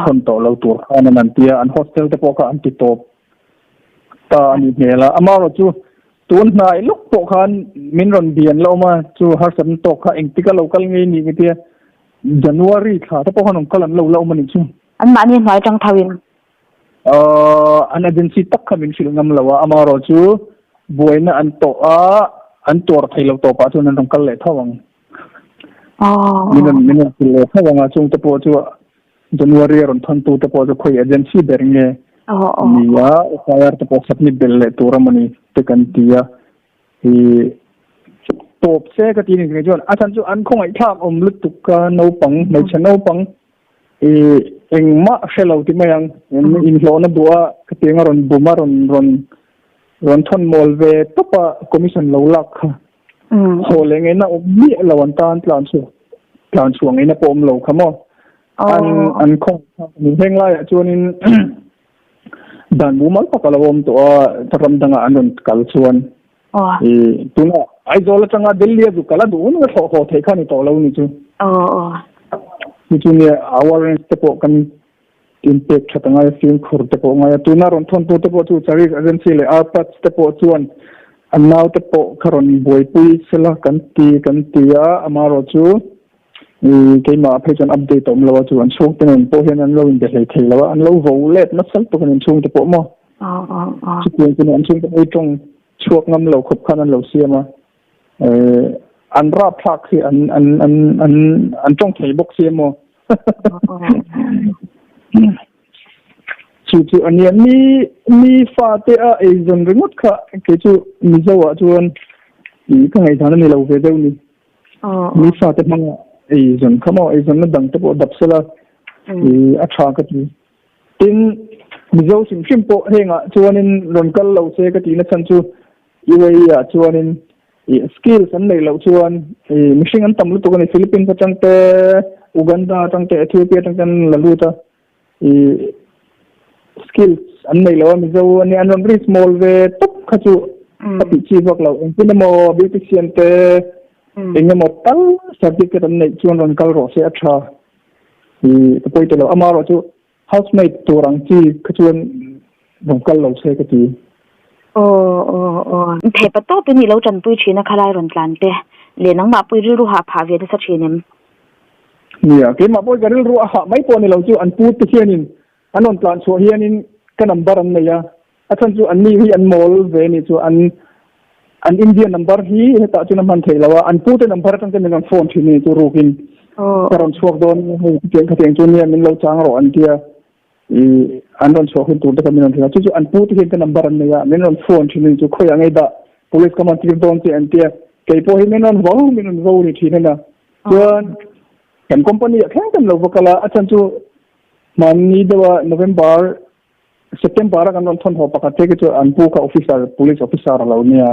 thawn tawh lo tur khan an an tia an hostel te pawh kha an ti tawp ta a nih hmel a amaherawh chu tun hnai lawk pawh khan min rawn bian la awm a chu harsatna tawk kha engtik a lo kal ngei ni ka tia January thla te pawh khan rawn kal an lo la awm a nih chu. Anmahni hnuai tang tho in. An agency tak kha min hrilh ngam lo a, amaherawh chu buaina an tawh a, an tuar thei lo tawpah chuan an rawn kal leh tho ang. Min rawn min rawn hrilh leh tho ang a, chungte pawh chu January a rawn thawntu te pawh chu khawi agency ber nge ni a, FIR te pawh submit belh leh tur a mawni te kan ti a, i tawp se ka ti ni chuan a chhan chu an khawngaihthlak awm lutuk a naupang hmeichhe naupang. I engmah hre lo ti mai ang. Inhlawhna duh a khatiang a rawn bum a rawn rawn rawn thawn mawl ve tawp a commission lo lak kha. Haw leh ngeina awm miah lo an tan tlan chhuak tlan chhuah ngeina pawh awm lo kha maw. An an khawng heng laiah chuanin dan mumal tak a lo awm tawh a ram dangah an rawn kal chuan I tuna Aizawl atanga Delhi a zu kal a duh hun a thlawh haw theih kha ni tawh lo ni chu. Chu chu nia awareness te pawh kan inpek that angai a fimkhur te pawh angai a. Tuna rawn thawntu te pawh chu Charis Agency leh Arpats te pawh chuan an nau te pawh kha rawn buaipui sela kan ti kan ti a, amaherawh chu i keimah phei chuan update a awm lo a chu an chhungte nen pawh hian an lo inbe hlei thei lo a, an lo vo let nasa lutuk a ni an chhungte pawh maw. Chutiang chu an chhungte pawh hi tawng chhuak ngam lo khawp khan an lo siam a, an rapthlak hi an an an an an tawng thei bawk si emaw. Chu chu a nia mi mi fate a eizawn ringawt kha kei chu Mizo ah chuan ka ngaihdan a ni lo ve deuh ni. Mi fate hmanga eizawn kha maw eizawnna dang te pawh dap sela a tha ka ti. Tin, Mizo hrim hrim pawh hengah chuanin rawn kal lo se ka tihna chhan chu UAE ah chuanin ih skills an neih loh chuan ih mihring an tam lutuk a ni. Philippines atang te, Uganda atang te, Ethiopia atang te an la lut a, ih skills an nei lo a Mizo a nia an rawn risk mawl ve tawp kha chu a tih chi vak lo. Engtin emaw beautician te eng emaw tal certificate an neih chuan rawn kal rawh se a tha. I ka pawi telo amaherawh chu housemaid tur ang chi kha chuan rawn kal lo se ka ti. Aw aw aw. Thepa tawp in i lo tanpui thin a khalai rawn tlan te leh nangmah pawh i rilru hah phah ve nasa thin em? Nia, keimah pawh ka rilru a hah mai pawh ni lo chu an pu te hianin an rawn tlan chhuah hianin ka number an nei a, A chhan chu anni hi an mawl ve a nih chu an an India number hi hetah chuan a hman theih lo a, an pute number atang chuan min rawn phone thin a nih chu rukin ka rawn chhuak dawn hei khatiang khatiang chu nia min lo chang rawh an tia i an rawn chhuah hun tur te kha min rawn hrilh a, chu chu an pute hian ka number an nei a, min rawn phone thin a nih chu khawiah ngei dah police ka man tir dawn che an tia kei pawh hi min rawn vo min rawn vo ni thin a nia chuan kan company ah thleng kan lo va kal a, a chhan chu hmanni deuha November September a kan rawn thawn haw pakhat te khi chu an pu kha officer, police officer a lo nia.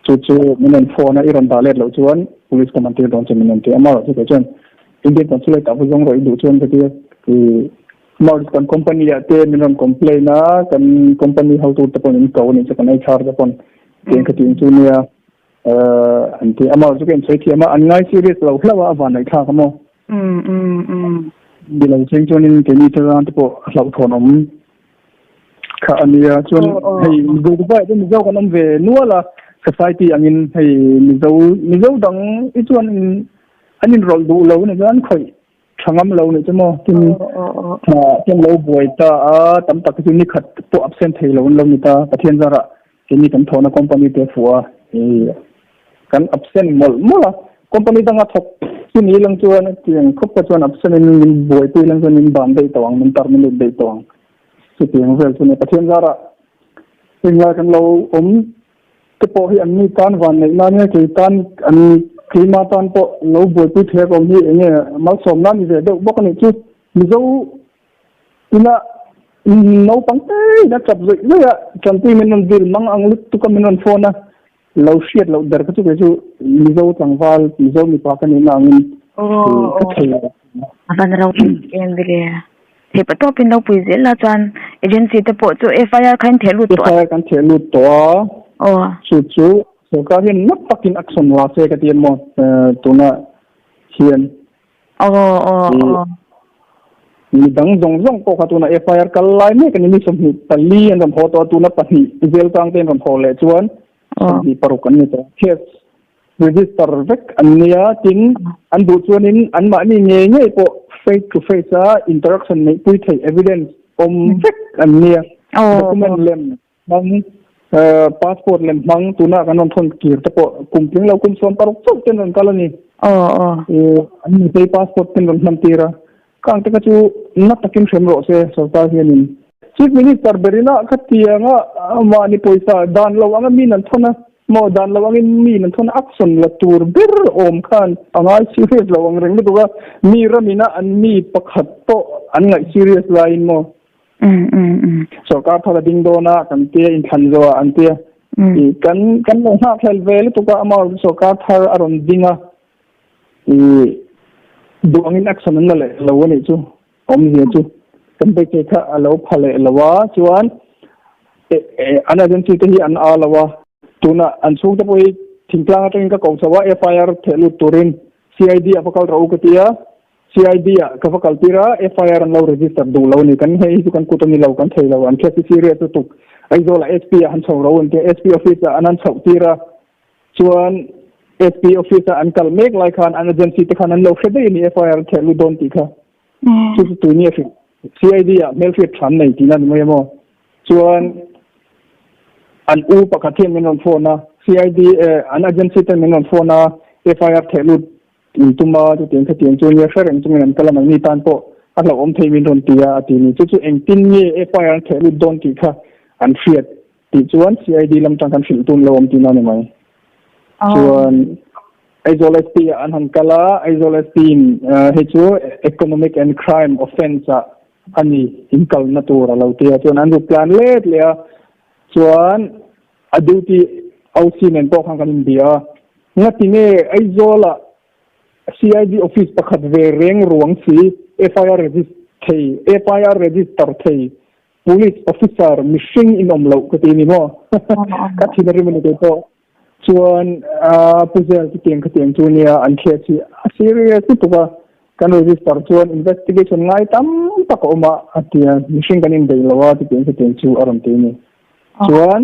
Chu chu min rawn phone a, i rawn dah let loh chuan police ka man tir dawn che min rawn ti a. Amaherawhchu kei chuan Indian consulate ah va zawng rawh i duh chuan ka ti a. Amaherawhchu kan company ah te min rawn complain a, kan company hotu te pawhin min ko a nih chu, kan HR te pawn tiang khatiang chu nia. An ti amaherawhchu chu ka insawi thiam a, an ngai serious lo hlauh a, a vanneihthlak a maw? Ni lo cheng chuanin keini te tan te pawh a hlauhthawn awm kha a nia. Chuan hei Mizo te pawh Mizo kan awm ve nual a, society angin hei Mizo Mizo dang hi chuan an inrawlh duh lo a ni chuan an khawih tha ngam lo nih chu maw tin hna ten lo buai ta a tam tak hi chu ni khat pawh absent thei lo an lo ni ta Pathian zarah keini kan thawhna company te fuh a kan absent mawlh mawlh a company danga thawk chu ni lang chuan tiang khawp kha chuan absent in min buaipui lang chuan min ban daih tawh ang min terminate daih tawh ang chutiang vel chu ni Pathian zarah englai kan lo awm Te pawh hi anni tan van neih nan nge kei tan an keima tan pawh lo buaipui thei a ka awm hi eng nge malsawmna ni ve deuh bawk a nih chu. Mizo ina naupang te in a chap zawih zawih a, tanpui min rawn dil mang ang lutuk a min rawn phone a, lo hriat loh ber kha chu kei chu Mizo tlangval, Mizo mipa ka nihna angin ka thei lo. A van ro em vele. Theih pah tawpin lo pui zel la chuan agency te pawh chu FIR kha in theh lut tawh a. FIR kan theh lut tawh a. Aw. Chu chu sorkar hian na takin action la se ka ti a maw tuna hian. Aw aw aw. Mi dang zawng zawng pawh kha tuna FIR kal lai mek a ni mi 24 an rawn haw tawh a tuna pahnih zel tang te an rawn haw leh chuan 26 an ni tawh. Case Register vek an nia, tin an duh chuanin anmahni ngei ngei pawh face to face a interaction neihpui theih evidence awm vek an nia. Document lem hmang, passport lem hmang tuna kan rawn thawn kir te pawh kum tling lo kum 16 chauh ten rawn kal a ni. An nutei passport ten rawn hman tir a, khang te kha chu na takin hrem rawh se sorkar hianin. Chief Minister berina khatianga mahni pawisa dan lo anga min an thawn a. Maw dan lo angin mi nan thawn action la tur ber awm khan a ngai serious lo ang reng lutuk a, mi ramina an mi pakhat pawh an ngaih serious laiin maw sorkar thar a ding dawn a kan tia inthlan zawh ah an tia i kan kan lo nghak hlel ve lutuk a amah sorkar thar a rawn ding a i duh angin action an la leh lo a nih chu awmzia chu kan beisei kha a lo pha leh lo a chuan an agency te hi an a lo a tunah an chhungte pawh hi thingtlang atangin ka ko chho a FIR theh lut turin CID ah va kal rawh u ka ti a CID ah ka va kal tir a FIR an lo register duh lo a ni kan hei hi chu kan kut a ni lo kan thei lo an case hi serious lutuk Aizawl ah SP ah han chho rawh u an tia SP office ah an han chhoh tir a Chuan SP office a an kal mek lai khan an agency te khan an lo hre daih a ni FIR an theh lut dawn tih kha. Chu chu tui nia hrilh. CID ah hmelhriat tha an nei tihna a ni mai a maw. Chuan an u pakhat hian min rawn phone a, CID eh an agency ten min rawn phone a FIR theh lut in tum a chutiang khatiang chu nia hre reng chungin an kal a nangni tan pawh a hlauhawm thei min rawn ti a a ti ni. Chu chu engtin nge FIR an theh lut dawn tih kha an hriat. Tih chuan CID lam tang kan hrilh tum lo awm tihna a ni mai. Chuan Aizawl SP ah an han kal a, Aizawl SP in hei chu Economic and Crime Offence ah a ni in kalna tur a lo ti a, chuan an ruk tlan let leh a, chuan a duty OC nen pawh khan kan inbia a, ngati nge Aizawl ah CID office pakhat ve reng ruang si FIR register thei FIR register thei Police officer mihring in awm loh ka ti ni maw? Ka thin a rim a ni kei pawh. Chuan Pu Zel chutiang khatiang chu nia an case hi a serious lutuk a, kan register chuan investigation ngai tam tak a awm a a ti a, mihring kan inbeih lo a chutiang khatiang chu a rawn ti a ni. Chuan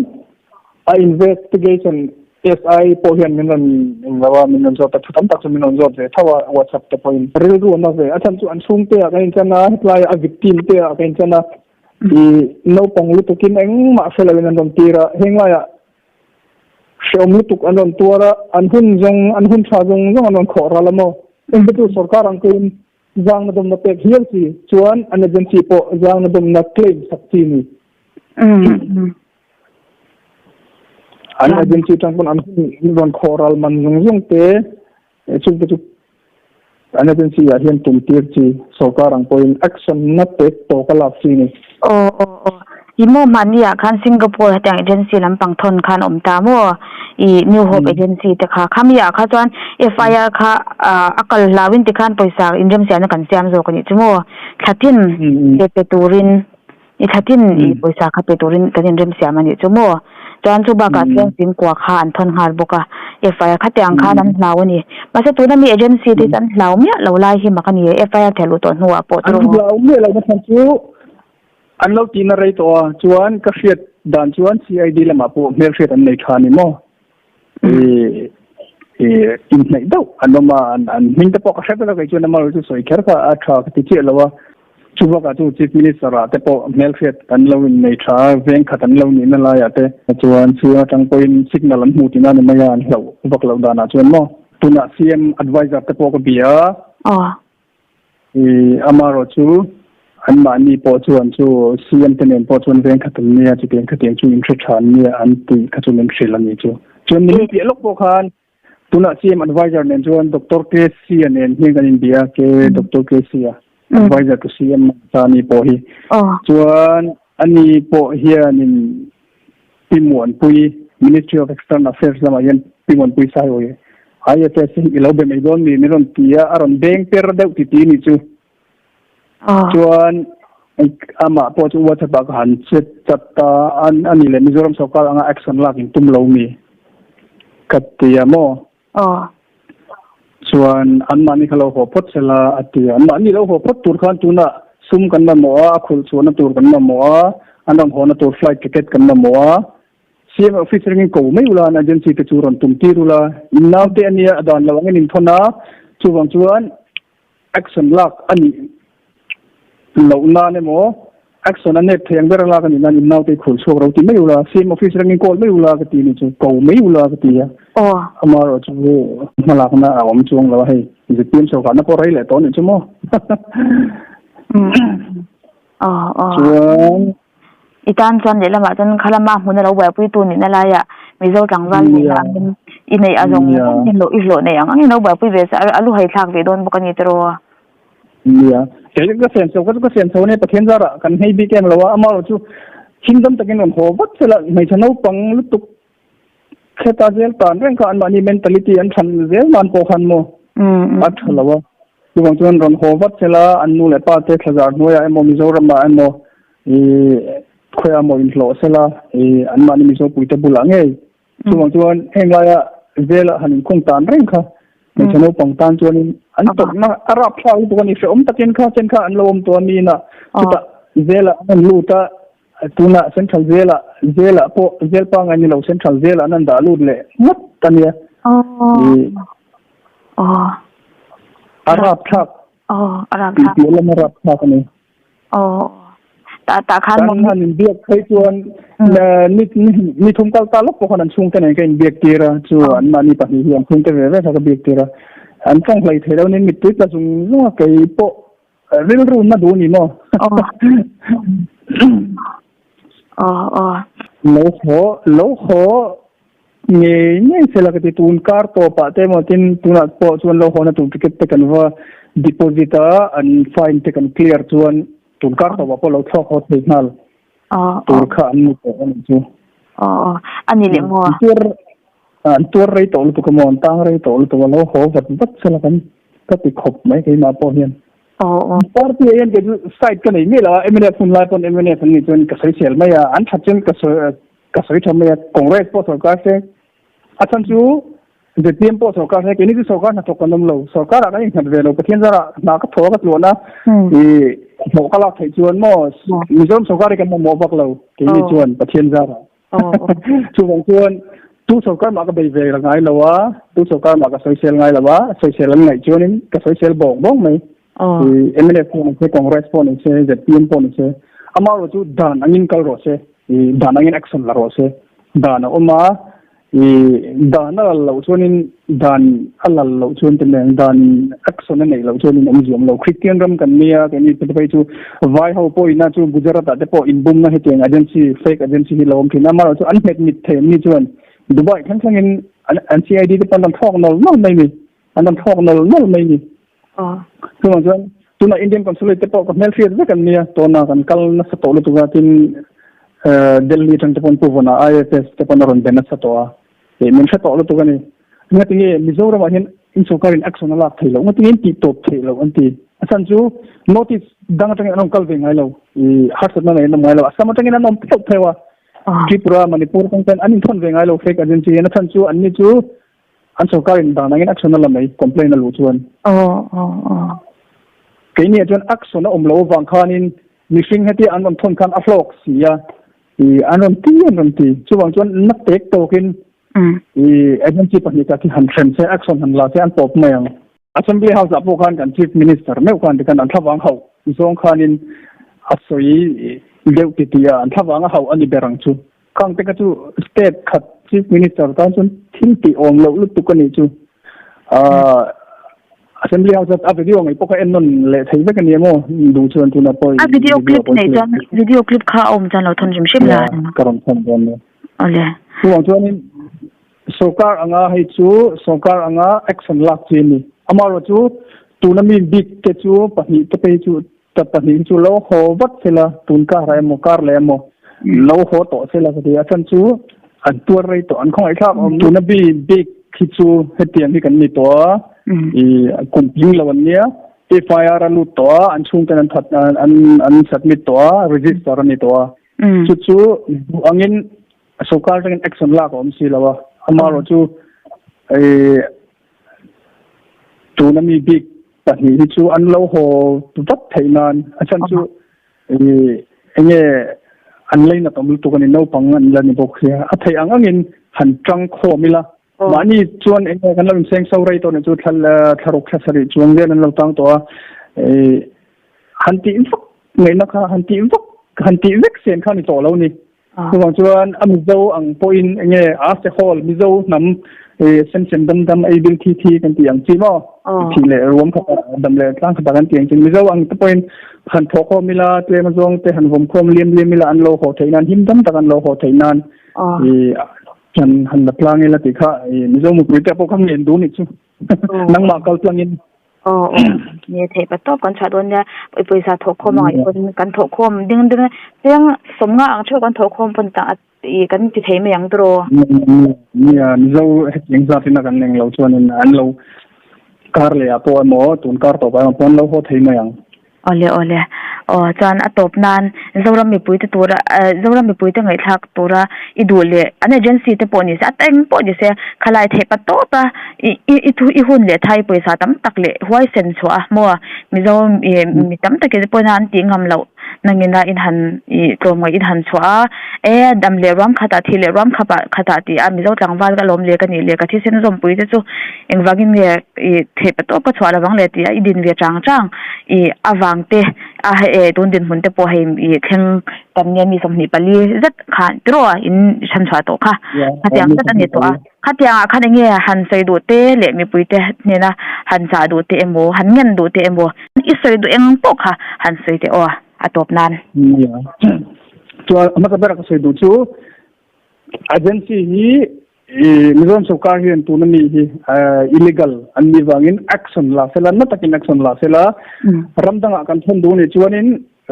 a investigation SI pawh hian min rawn eng lo a, min rawn zawt a, thu tam tak chu min rawn zawt ve tho a WhatsApp te pawhin. Rilru a na ve, a chhan chu an chhungte ah kan inchan a, hetlai a victim te ah kan inchan a, i naupang lutukin engmah hre loin an rawn tir a, heng laiah hrehawm lutuk an rawn tuar a, an hun zawng, an hun tha zawng zawng an rawn khawh ral a maw? Engte chu sorkar ang pawhin zangna dawmna pek hial chi chuan an agency pawh zangna dawmna claim sak chi ni. An agency tang pawn an hun rawn khawh ral man zawng zawng te chungte chu an agency ah hian tum tir chi sorkar ang pawhin action na pek tawk a lak chi ni. Aw aw aw i maw mahni ah khan Singapore hetiang agency lampang thawn khan awm ta maw i New Hope agency te kha khami ah kha chuan FIR kha a kal hlau in tikhan pawisa inremsiamna kan siam zawk a nih chu maw thlatin pe pe turin. I thlatin i pawisa kha pe turin kan inremsiam a nih chu maw? Chuan chu bakah chuan Singkua kha an thawn nghal bawk a, FIR khatiang khan an hlau a ni. Mahse tuna mi agency te hi chu an hlau miah lo lai hi mak a ni e, FIR theh luh tawh hnuah pawh chu. An hlau miah lo na chhan chu an lo tihna rei tawh a, chuan ka hriat dan chuan CID lamah pawh hmelhriat an nei tha a ni maw? Inhnaih deuh an awm a, an hming te pawh ka hre vek a, kei chuan amah erawh chu sawi kher kha a tha ka ti chiah lo a. Chu bakah chu Chief Minister ah te pawh hmelhriat an lo innei tha a, veng khat an lo nihna laiah te chuan CM atang pawhin signal an hmu tihna a ni mai a, an hlauh vak loh danah chuan maw. Tunah CM adviser te pawh ka bia a. I amarawh chu anmahni pawh chuan chu CM te nen pawh chuan veng khat an nia, chutiang khatiang chu inhre tha an nia an tih kha chu min hrilh a ni chu. Chuan min piah lawk pawh khan tunah CM advisor nen chuan Doctor KC-a nen hian kan inbia a, K Doctor KC-a advisor to CM ta ni pawh hi. Chuan ani pawh hianin Pi Muanpui, Ministry of External Affairs lamah hian Pi Muanpui Saiawi, IFS hi i lo be mai dawn mi? Min rawn ti a, a rawn beng per deuh ti ti ni chu. Chuan amah pawh chu WhatsApp ah ka han chat chat ta, a ni leh Mizoram sorkar anga action lak in tum lo mi? Ka ti a maw? Aw. Chuan anmahni kha lo haw phawt se la a ti a. Anmahni lo haw phawt tur khan tunah sum kan mamawh a, a khulh chhuahna tur kan mamawh a, an rawn hawna tur flight ticket kan mamawh a. CM office ringin ko mai ula, an agency te chu rawn tum tir ula. In naute a nia, a dan lo angin in thawn a, chuvang chuan Action lak a nih loh nan emaw, action a nep thei ang ber a lak a nih nan in naute i khul chhuak ro ti mai ula, CM office rangin call mai ula ka ti ni chu, ko mai ula ka ti a. Aw. Amaherawh chu hmalakna a awm chuang lo a hei, zpm sorkarna pawh rei leh tawh a nih chu maw. Aw aw. Chuan. I tan chuan lehlamah chuan khalama hmuna lo buaipuitu nihna laiah Mizo tlangval nihna angin i neih a zawng zawng hi i hlawh neih ang angin lo buaipui ve se a lu haithlak ve dawn bawk a ni tiraw. Nia, kei ka siam chho ka chu ka siam chho ania Pathian zarah kan hei bik em lo a, amaherawh chu thingdam takin rawn haw vat sela hmeichhe naupang lutuk Kheta zel tan reng kha anmahni mentality an than zel nan pawh khan maw a tha lo a. Chuvang chuan rawn haw vat sela an nu leh pa te thlazar hnuaiah emaw Mizoramah emaw ih khawiah emaw inhlawh sela ih anmahni Mizo puite bulah ngei. Chuvang chuan heng laia zela han inkhung tan reng kha hmeichhe naupang tan chuanin an tawrhna a rapthlak lutuk a ni. Hrehawm takin kha chen kha an lo awm tawh a mi inah chutah zela an lut a. Tunah Central Jail-ah Jail-ah pawh Jail pangngai ni lo Central Jail-ah an dah lut leh ngawt a nia. A rapthlak. Tih piah lam a rapthlak a ni. Kan han inbiak phei chuan ni thum kal ta lawk pawh khan an chhungte nen ka inbiak tir a, chu anmahni pahnih hi an chhungte ve ve kha ka biak tir a. An tawng hlei thei lo nin mittui tla zung zung a kei pawh Rilru na duh ni maw? Lo haw, lo haw ngei ngei sela ka ti tun kar tawpah te emaw tin tunah pawh chuan lo haw na tur ticket te kan va deposit a, an fine te kan clear chuan tun kar tawpah pawh lo thlawk haw thei nghal tur kha an ni tawh a nih chu. A ni leh maw? An tuar rei tawh lutuk a maw, an tang rei tawh lutuk a, lo haw vat vat sela kan ka ti khawp mai keimah pawh hian. Party ah hian kei chu side ka nei miah lo a, mnf hun lai pawn mnf an nih chuan ka sawisel mai a, an that chuan ka sawi ka sawi tha mai a, Congress pawh sorkar se, a chhan chu zpm pawh sorkar se, keini chu sorkar hnathawk kan awm lo, sorkar ah kan innghat ve lo, Pathian zarah hna ka thaw a ka tluan a, ih hlawh ka lak theih chuan maw Mizoram sorkar hi kan mamawh vak lo keini chuan Pathian zarah. Chuvang chuan tu sorkar mah ka bei ve ngai lo a, tu sorkar mah ka sawisel ngai lo a, sawisel an ngaih chuanin ka sawisel bawng bawng mai. Mnf pawh ni se, Congress pawh ni se, zpm pawh ni se, amaherawh chu dan angin kal rawh se, dan angin action la rawh se. Dan a awm a, Dan a lal loh chuanin dan a lal loh chuan te nen dan action a neih loh chuanin awmzia awm lo. Christian ram kan nia keini te phei chu vai ho pawhin a chu Gujarat ah te pawh inbumna hetiang agency fake agency hi lo awm thin a amaherawh chu an hmet mit thei an ni chuan Dubai thleng thlengin an CID te pawh an rawn thlawk nawlh nawlh mai ni. An rawn thlawk nawlh nawlh mai ni. Chuvang chuan tunah Indian Consulate te pawh ka hmelhriat vek an nia, tuna kan kal nasa tawh lutuk a, tin Delhi atang te pawn Pu Vawna IFS te pawn a rawn be nasa tawh a, eh min hre tawh lutuk a ni. Ngatinge Mizoramah hian in sorkarin action a lak theih loh, ngatinge in tih tawp theih loh an ti. A chhan chu notice dang atangin an rawn kal ve ngai lo, ih harsatna nei an awm ngai lo, Assam atangin an awm pheuh pheuh a, Tripura, Manipur atang ten an inthawn ve ngai lo fake agency hian, a chhan chu anni chu An sorkar in dan angin action a la mai, complaint a luh chuan. Keini ah chuan action a awm loh avang khanin mihring heti an rawn thawn khan a hlawk si a, ih an rawn ti an rawn ti. Chuvang chuan na tek tawkin ih agency pahnihkhat hi han hrem se, action han la se an tawp mai ang. Assembly House ah pawh khan kan Chief Minister meuh khan tikhan an thlavang hauh zawng khanin a sawi deuh titi a, an thlavang a hauh a ni ber ang chu. Khang te kha chu state khat Chief Minister tan chuan thil tih awm loh lutuk a nih chu. Assembly House a video ngei pawh kha en nawn leh thei vek a ni emaw duh chuan tunah pawh A video clip nei chuan video clip kha a awm chuan lo thawn hrim hrim la. Ka rawn thawn dawn nia. Awle. Chuvang chuanin sorkar anga hei chu sorkar anga action lak chi a ni. Amaherawhchu tuna mi bik te chu pahnih te phei chu Ta pahnih chu lo haw vat sela, tun karah emaw kar leh emaw lo haw tawh sela ka ti a, chhan chu an tuar rei tawh, an khawngaihthlak awm. Tuna bi bik hi chu hetiang hi kan ni tawh a, i kum tling lo an nia, FIR a lut tawh a, an chhungten an that an an submit tawh a, register a ni tawh a. Chu chu duh angin sorkar atangin action lak a awm si lo a, amaherawhchu i tuna mi bik Pahnih hi chu an lo haw vat theih nan a chhan chu enge an leinat awm lutuk a ni, naupang an la ni bawk sia. A theih ang angin han tang khawm ila, mahni chuan enge kan lo inseng so rei tawh nih chu thlaruk thla sarih chuang vel an lo tang tawh a, han tih vak ngaihna kha han tih vak han tih vek sen kha ni tawh lo ni. Chuvang chuan a Mizo ang pawhin enge a sehhawl Mizo hnam. Sem sem dam dam ei bil thi thi kan tih ang chi maw? Thih leh ruam khat ah dam leh tlang khat ah kan tih ang chi. Mizo ang te pawhin han thawh khawm ila tlem azawng te han vawm khawm liam liam ila an lo haw theih nan him dam tak an lo haw theih nan han han la tlang ila tih kha Mizo mipui te pawh kha ngen duh nih chu. Nangmah kal tlangin. Aw aw ni theih pa tawp kan chhuah dawn nia pawisa thawh khawm a ngaih pawn kan thawh khawm ding ding cheng sawmnga ang theuh kan thawh khawm pawn tah i kan ti thei mai ang tawh. Nia Mizo hetiang zat in a kan eng lo chuanin an lo kar leh ah pawh emaw tun kar tawp ah emaw pawh an lo haw thei mai ang. Awle awle aw chuan a tawp nan Zoram mipui te tura Zoram mipui te ngaihthlak tura i duh leh an agency te pawh ni se a eng pawh ni se khalai theih pa tawp a i i thu i hun leh thai pawisa tam tak leh huaisen chhuah a maw Mizo mi tam takin pawhin an tih ngam loh nangin a in han ih tlawmngaih in han chhuah a e dam leh ruam khatah thih leh ruam khapah khatah tih a Mizo tlangval ka lawm leh ka nih leh ka thisen zawmpui te chu engvangin nge ih theih pa tawp ka chhuah lovang le tih a i din ve chang chang ih avang te a hei e tun dinhmun te pawh hei ih thleng tam nia mi 24 zet khan tiraw in chhan chhuah tawh kha khatiang zet a ni tawh a khatiang ah khan enge han sawi duh te leh mipui te hnena han chah duh te emaw han ngen duh te emaw i sawi duh eng pawh kha han sawi teh aw a tawp nan. Chuan a hmasa bera ka sawi duh chu agency hi Mizoram sorkar hian tuna mi hi illegal an nih vangin action la sela, na takin action la sela, ram dangah kan thawn duh nih chuanin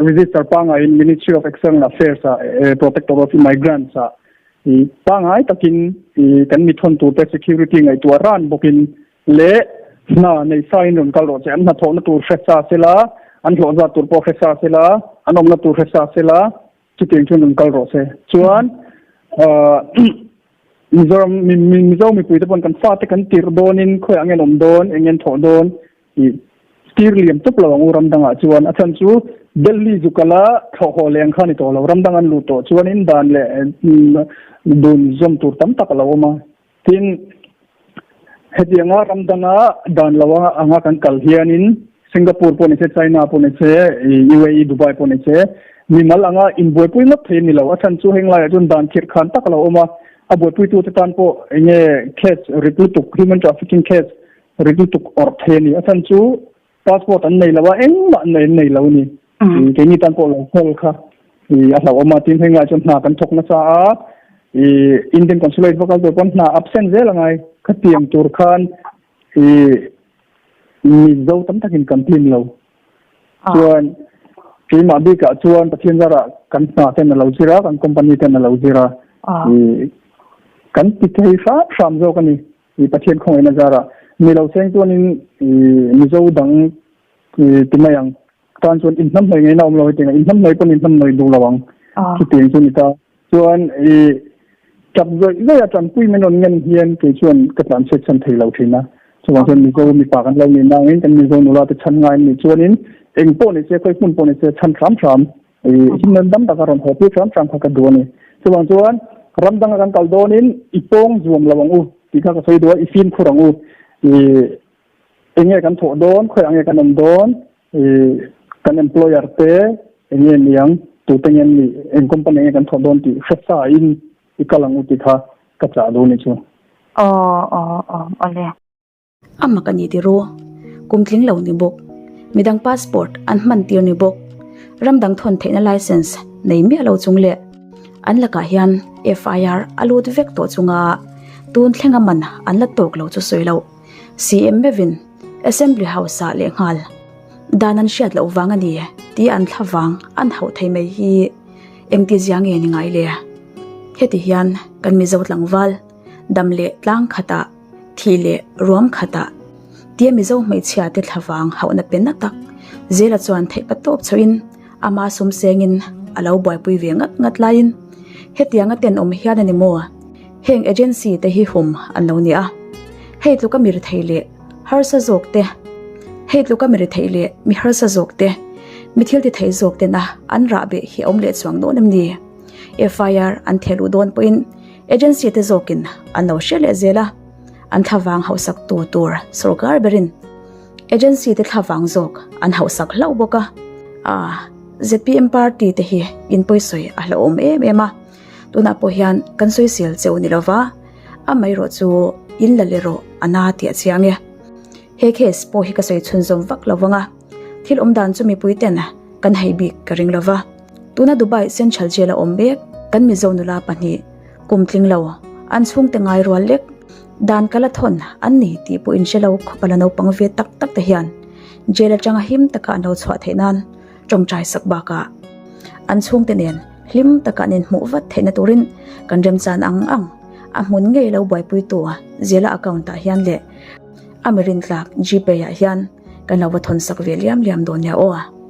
register pangaiin Ministry of External Affairs ah Protector of Immigrants ah pangai takin kan mi thawn turte security ngaihtuah ran bawkin leh hna nei sa in rawn kal rawh che an hnathawhna tur hre sa sela, an hlawh zat tur pawh hre sa sela, an awmna tur hre sa sela, Chutiang chuan rawn kal rawh se. Chuan Mizoram Mizo mipui te pawn kan fate kan tirh dawnin khawiah nge an awm dawn, eng nge an thawh dawn tih tir liam tawp lo ang u ram dangah chuan. A chhan chu Delhi zu kala thlawh haw leh ang kha a ni tawh lo. Ram dang an luh tawh chuanin dan leh dun zawm tur tam tak a lo awm a. Tin, hetianga ram danga dan lo anga kan kal hianin Singapore pawh ni se, China pawh ni se, UAE, Dubai pawh ni se, mimal anga inbuaipui ngawt thei a ni lo. A chhan chu heng laiah chuan dan khirh khan tak a lo awm a, a buaipuitute tan pawh enge case rit lutuk, human trafficking case rit lutuk awrh thei a ni. A chhan chu Passport an nei lo a, engmah an nei an nei lo a ni. Keini tan pawh lo call kha a hlauhawm a, tin hei ngai chuan hna kan thawk nasa a, Indian Consulate va kal tur pawn hna absent zel a ngai. Khatiang tur khan Mizo tam takin kan tlin lo. Chuan keimah bikah chuan Pathian zarah kan hna ten a lo zir a, kan company ten a lo zir a, kan ti thei hram hram zawk a ni. I Pathian khawngaihna zarah mi lo seng chuanin i Mizo dang i ti mai ang tan chuan inhnamhnawih ngaihna awm lo hetiang a inhnamhnawih pawn inhnamhnawih duh lo ang chutiang chu ni ta chuan i tap zawih zawih a tanpui min rawn ngen hian kei chuan ka tlan chhiat chhan thei lo thin a chuvang chuan Mizo mipa kan lo nih nangin kan Mizo nula te chhan ngai an nih chuanin eng pawh ni se khawi hmun pawh ni se chhan hram hram Himna dam taka rawn haw pui hram hram kha ka duh a ni. Chuvang chuan ram danga kan kal dawnin i pawng zuam lo ang u tih kha ka sawi duh a, i fimkhur ang u. I eng nge kan thawh dawn, khawiah nge kan awm dawn, i kan employer te eng nge ni ang, tute nge an nih, eng company nge kan thawh dawn tih hre sa in i kal ang u tih kha ka chah duh a ni chu. Aw aw aw awle. A mak a ni ti ru. Kum tling lo ni bawk. Midang passport an hman tir ni bawk. Ram dang thawn theihna license nei miah lo chung leh an lakah hian FIR a lut vek tawh chunga tun thlenga man an la tawk lo chu sawi loh. CM meuhin Assembly House ah lehnghal dan an hriat loh vang a ni tih an thla vang an hauh thei mai hi engtizia nge ni ngai le? Heti hian kan Mizo tlangval dam leh tlang khatah Thih leh ruam khatah tia Mizo hmeichhia te thlavang hauhna pe na tak Zela chuan theih pa tawp chhoin ama sum sengin a lo buaipui ve ngat ngat laiin hetianga tenawm hian a ni maw heng agency te hi hum an lo ni a, hei tluka mi rethei leh harsa zawk te hei tluka mi rethei leh mi harsa zawk te mi thil ti thei zawk tena an rah beh hi a awm leh chuang dawn em ni? FIR an theh luh dawn pawhin Agency te zawkin an lo hria leh zel a, an thlavang hauhsak tu tur sorkar berin agency te thlavang zawk an hauhsak hlauh bawk a. Aaa zpm party te hi in pawisawi a hlauhawm em em a, tunah pawh hian kan sawisel cheu ni lova, amaherawh chu. In la leh rawh a na tih a chiang e. He case pawh hi ka sawi chhunzawm vak lo vang a, thil awm dan chu mipui ten kan hei bik ka ring lo va. Tuna Dubai Central Jail a awm mek kan Mizo nula pahnih kum tling lo an chhungte ngai rual lek dan kala thawn an ni tih pawh in hre lo khawpa la naupang ve tak tak te hian jail atanga him taka an lo chhuah theih nan tawngtai sak bakah an chhungte nen hlim taka an inhmuh vat theihna turin kan remchan ang ang a hmun ngei lo buaipuitu Zela account ah hian leh a mirin tlak Gpay ah hian kan lo va thawn sak ve liam liam dawn nia aw.